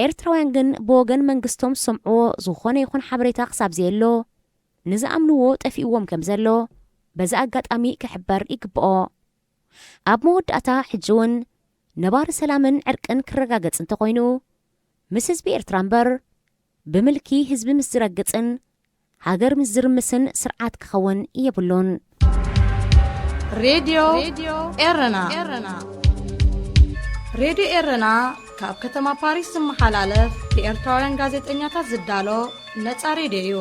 ኤርትራውያን ግን ብወገን መንግስቶም ዝሰምዕዎ ዝኾነ ይኹን ሓበሬታ ክሳብ ዘየሎ፣ ንዝኣምንዎ ጠፊእዎም ከም ዘሎ በዚ ኣጋጣሚ ክሕበር ይግብኦ። ኣብ መወዳእታ፣ ሕጂ እውን ነባሪ ሰላምን ዕርቅን ክረጋገጽ እንተኾይኑ፣ ምስ ህዝቢ ኤርትራ እምበር፣ ብምልኪ ህዝቢ ምስ ዝረግጽን ሃገር ምስ ዝርምስን ስርዓት ክኸውን የብሉን። ሬድዮ ኤረና። ሬድዮ ኤረና ካብ ከተማ ፓሪስ ዝመሓላለፍ ብኤርትራውያን ጋዜጠኛታት ዝዳሎ ነጻ ሬድዮ እዩ።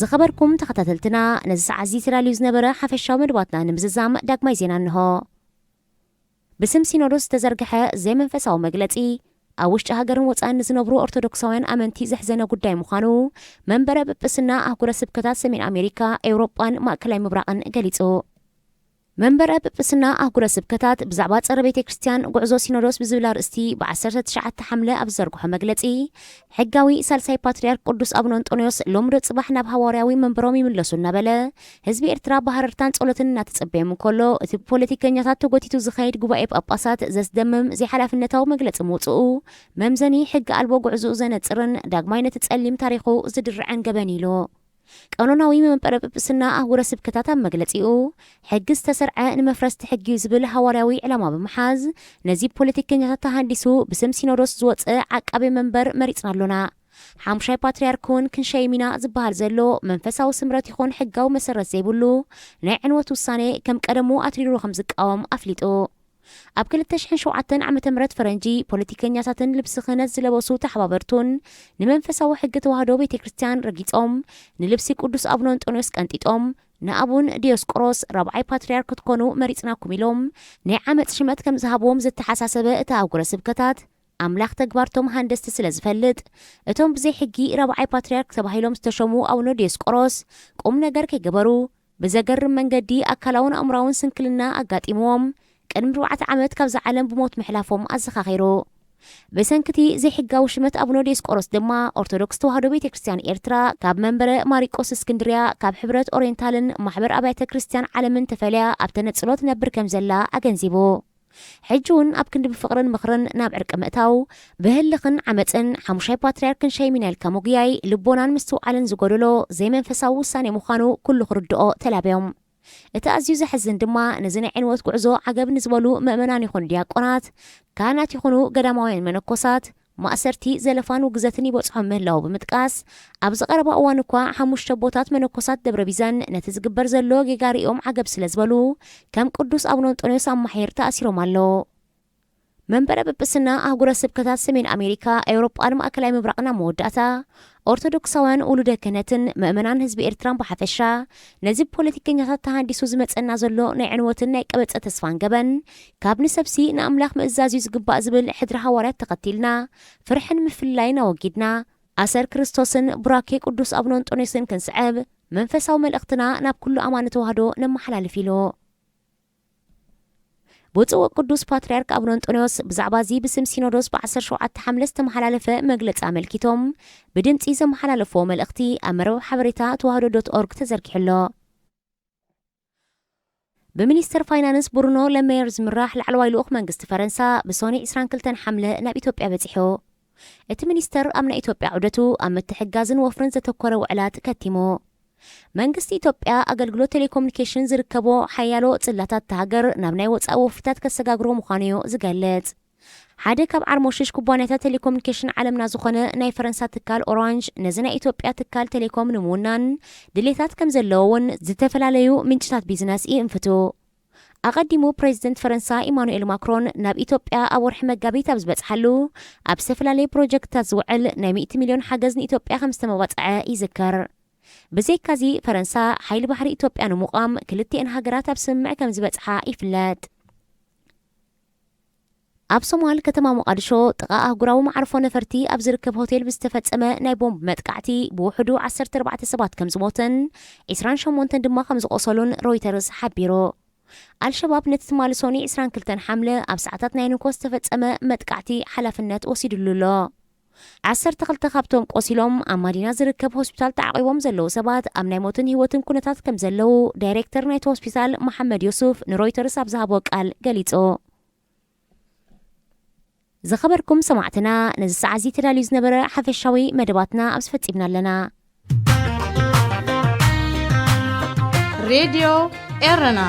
ዝኸበርኩም ተኸታተልትና፣ ነዚ ሰዓት እዚ ተዳልዩ ዝነበረ ሓፈሻዊ መደባትና ንምዝዛም ዳግማይ ዜና እንሆ። ብስም ሲኖዶስ ዝተዘርግሐ ዘይመንፈሳዊ መግለጺ፣ ኣብ ውሽጢ ሃገርን ወጻእን ንዝነብሩ ኦርቶዶክሳውያን ኣመንቲ ዘሕዘነ ጉዳይ ምዃኑ መንበረ ጵጵስና ኣህጉረ ስብከታት ሰሜን ኣሜሪካ፣ ኤውሮጳን ማእከላይ ምብራቕን ገሊጹ። መንበረ ጵጵስና ኣህጉረ ስብከታት ብዛዕባ ጸረ ቤተ ክርስቲያን ጉዕዞ ሲኖዶስ ብዝብል ኣርእስቲ ብ19 ሓምለ ኣብ ዝዘርግሖ መግለጺ፣ ሕጋዊ ሳልሳይ ፓትርያርክ ቅዱስ ኣቡነ እንጦንዮስ ሎምዶ ጽባሕ ናብ ሃዋርያዊ መንበሮም ይምለሱ እናበለ፣ ህዝቢ ኤርትራ ብሃረርታን ጸሎትን እናተጸበዮም እንከሎ፣ እቲ ብፖለቲከኛታት ተጎቲቱ ዝኸይድ ጉባኤ ጳጳሳት ዘስደምም ዘይሓላፍነታዊ መግለጺ ምውጽኡ፣ መምዘኒ ሕጊ ኣልቦ ጉዕዞኡ ዘነጽርን ዳግማይ ነቲ ጸሊም ታሪኹ ዝድርዕን ገበን ኢሉ። ቀኖናዊ መንበረ ጵጵስና ኣህጉረ ስብከታት ኣብ መግለጺኡ፣ ሕጊ ዝተሰርዐ ንመፍረስቲ ሕጊ እዩ ዝብል ሃዋርያዊ ዕላማ ብምሓዝ፣ ነዚ ፖለቲከኛታት ተሃንዲሱ ብስም ሲኖዶስ ዝወጸ ዓቃቤ መንበር መሪጽና ኣሎና። ሓሙሻይ ፓትርያርክ እውን ክንሸይም ኢና ዝበሃል ዘሎ መንፈሳዊ ስምረት ይኹን ሕጋዊ መሰረት ዘይብሉ ናይ ዕንወት ውሳኔ ከም ቀደሙ ኣትሪሩ ከም ዝቃወም ኣፍሊጡ። ኣብ 2007 ዓመተ ምህረት ፈረንጂ ፖለቲከኛታትን ልብሲ ክህነት ዝለበሱ ተሓባበርቱን ንመንፈሳዊ ሕጊ ተዋህዶ ቤተ ክርስቲያን ረጊጾም፣ ንልብሲ ቅዱስ ኣቡነ እንጦንዮስ ቀንጢጦም፣ ንኣቡን ዲዮስቆሮስ ራብዓይ ፓትርያርክ ክትኮኑ መሪጽናኩም ኢሎም ናይ ዓመጽ ሽመት ከም ዝሃብዎም ዝተሓሳሰበ እቲ ኣህጉረ ስብከታት፣ ኣምላኽ ተግባርቶም ሃንደስቲ ስለ ዝፈልጥ፣ እቶም ብዘይ ሕጊ ራብዓይ ፓትርያርክ ተባሂሎም ዝተሸሙ ኣቡነ ዲዮስቆሮስ ቁም ነገር ከይገበሩ፣ ብዘገርም መንገዲ ኣካላውን ኣእምራውን ስንክልና ኣጋጢምዎም ቅድሚ ኣርባዕተ ዓመት ካብዛ ዓለም ብሞት ምሕላፎም ኣዘኻኺሩ። ብሰንክቲ ዘይሕጋዊ ሽመት ኣቡነ ዲዮስቆሮስ ድማ ኦርቶዶክስ ተዋህዶ ቤተ ክርስቲያን ኤርትራ ካብ መንበረ ማሪቆስ እስክንድርያ፣ ካብ ሕብረት ኦሪየንታልን ማሕበር ኣብያተ ክርስቲያን ዓለምን ተፈልያ ኣብ ተነጽሎ ትነብር ከም ዘላ ኣገንዚቡ። ሕጂ እውን ኣብ ክንዲ ብፍቕርን ምኽርን ናብ ዕርቂ ምእታው፣ ብህልኽን ዓመፅን ሓሙሻይ ፓትርያርክን ሸይሚና ኢልካ ምጉያይ ልቦናን ምስትውዓልን ዝጎደሎ ዘይመንፈሳዊ ውሳኔ ምዃኑ ኩሉ ክርድኦ ተላብዮም። እቲ ኣዝዩ ዘሕዝን ድማ ነዚ ናይ ዕንወት ጉዕዞ ዓገብ ንዝበሉ ምእመናን ይኹኑ ዲያቆናት፣ ካህናት ይኹኑ ገዳማውያን መነኮሳት፣ ማእሰርቲ፣ ዘለፋን ውግዘትን ይበጽሖም ምህላዉ ብምጥቃስ፣ ኣብዚ ቀረባ እዋን እኳ ሓሙሽተ ኣቦታት መነኮሳት ደብረ ቢዘን ነቲ ዝግበር ዘሎ ጌጋ ርእዮም ዓገብ ስለ ዝበሉ፣ ከም ቅዱስ ኣቡነ እንጦንዮስ ኣማሒር ተኣሲሮም ኣለዉ። መንበረ ጵጵስና ኣህጉረ ስብከታት ሰሜን ኣሜሪካ፣ ኤውሮጳን ማእከላይ ምብራቕን ኣብ መወዳእታ፣ ኦርቶዶክሳውያን ውሉደ ክህነትን ምእመናን ህዝቢ ኤርትራን ብሓፈሻ፣ ነዚ ብፖለቲከኛታት ተሃንዲሱ ዝመጸና ዘሎ ናይ ዕንወትን ናይ ቀበጸ ተስፋን ገበን፣ ካብ ንሰብሲ ንኣምላኽ ምእዛዝ እዩ ዝግባእ ዝብል ሕድሪ ሃዋርያት ተኸቲልና፣ ፍርሕን ምፍልላይን ኣወጊድና፣ ኣሰር ክርስቶስን ቡራኬ ቅዱስ ኣቡነ እንጦንዮስን ክንስዕብ፣ መንፈሳዊ መልእኽትና ናብ ኩሉ ኣማኒ ተዋህዶ ነመሓላልፍ ኢሉ። ብፁዕ ወቅዱስ ፓትርያርክ ኣቡነ እንጦንዮስ ብዛዕባ እዚ ብስም ሲኖዶስ ብ17 ሓምለ ዝተመሓላለፈ መግለጺ ኣመልኪቶም ብድምጺ ዘመሓላለፍዎ መልእኽቲ ኣብ መርበብ ሓበሬታ ተዋህዶ ዶት ኦርግ ተዘርጊሑ ኣሎ። ብሚኒስተር ፋይናንስ ብሩኖ ለሜየር ዝምራሕ ላዕለዋይ ልኡኽ መንግስቲ ፈረንሳ ብሶኒ 22 ሓምለ ናብ ኢትዮጵያ በጺሑ። እቲ ሚኒስተር ኣብ ናይ ኢትዮጵያ ዑደቱ ኣብ ምትሕግጋዝን ወፍርን ዘተኮረ ውዕላት ከቲሙ። መንግስቲ ኢትዮጵያ ኣገልግሎት ቴሌኮሙኒኬሽን ዝርከቦ ሓያሎ ጽላታት እታ ሃገር ናብ ናይ ወጻኢ ወፍርታት ከሰጋግሮ ምዃኑ እዩ ዝገልጽ። ሓደ ካብ ዓርሞሽሽ ኩባንያታት ቴሌኮሙኒኬሽን ዓለምና ዝኾነ ናይ ፈረንሳ ትካል ኦራንጅ ነዚ ናይ ኢትዮጵያ ትካል ቴሌኮም ንምውናን ድሌታት ከም ዘለዎ እውን ዝተፈላለዩ ምንጭታት ቢዝነስ ይእንፍቱ። ኣቐዲሙ ፕሬዚደንት ፈረንሳ ኢማኑኤል ማክሮን ናብ ኢትዮጵያ ኣብ ወርሒ መጋቢት ኣብ ዝበጽሓሉ ኣብ ዝተፈላለዩ ፕሮጀክትታት ዝውዕል ናይ 100 ሚልዮን ሓገዝ ንኢትዮጵያ ከም ዝተመባጽዐ ይዝከር። ብዘይካዚ ፈረንሳ ሓይሊ ባሕሪ ኢትዮጵያ ንምቋም ክልቲኤን ሃገራት ኣብ ስምምዕ ከም ዝበጽሓ ይፍለጥ። ኣብ ሶማል ከተማ ሞቃዲሾ ጥቓ ኣህጉራዊ መዓርፎ ነፈርቲ ኣብ ዝርከብ ሆቴል ብዝተፈጸመ ናይ ቦምብ መጥቃዕቲ ብውሕዱ 14 ሰባት ከም ዝሞተን 28 ድማ ከም ዝቆሰሉን ሮይተርስ ሓቢሩ። ኣልሸባብ ነቲ ትማሊ ሶኒ 22 ሓምለ ኣብ ሰዓታት ናይ ንግሆ ዝተፈጸመ መጥቃዕቲ ሓላፍነት ወሲድሉ ኣሎ። 12 ካብቶም ቆሲሎም ኣብ ማዲና ዝርከብ ሆስፒታል ተዓቂቦም ዘለዉ ሰባት ኣብ ናይ ሞትን ህይወትን ኩነታት ከም ዘለዉ ዳይሬክተር ናይቲ ሆስፒታል መሓመድ ዮሱፍ ንሮይተርስ ኣብ ዝሃቦ ቃል ገሊጹ። ዝኸበርኩም ሰማዕትና፣ ነዚ ሰዓት እዚ ተዳልዩ ዝነበረ ሓፈሻዊ መደባትና ኣብዚ ፈጺምና ኣለና። ሬድዮ ኤረና።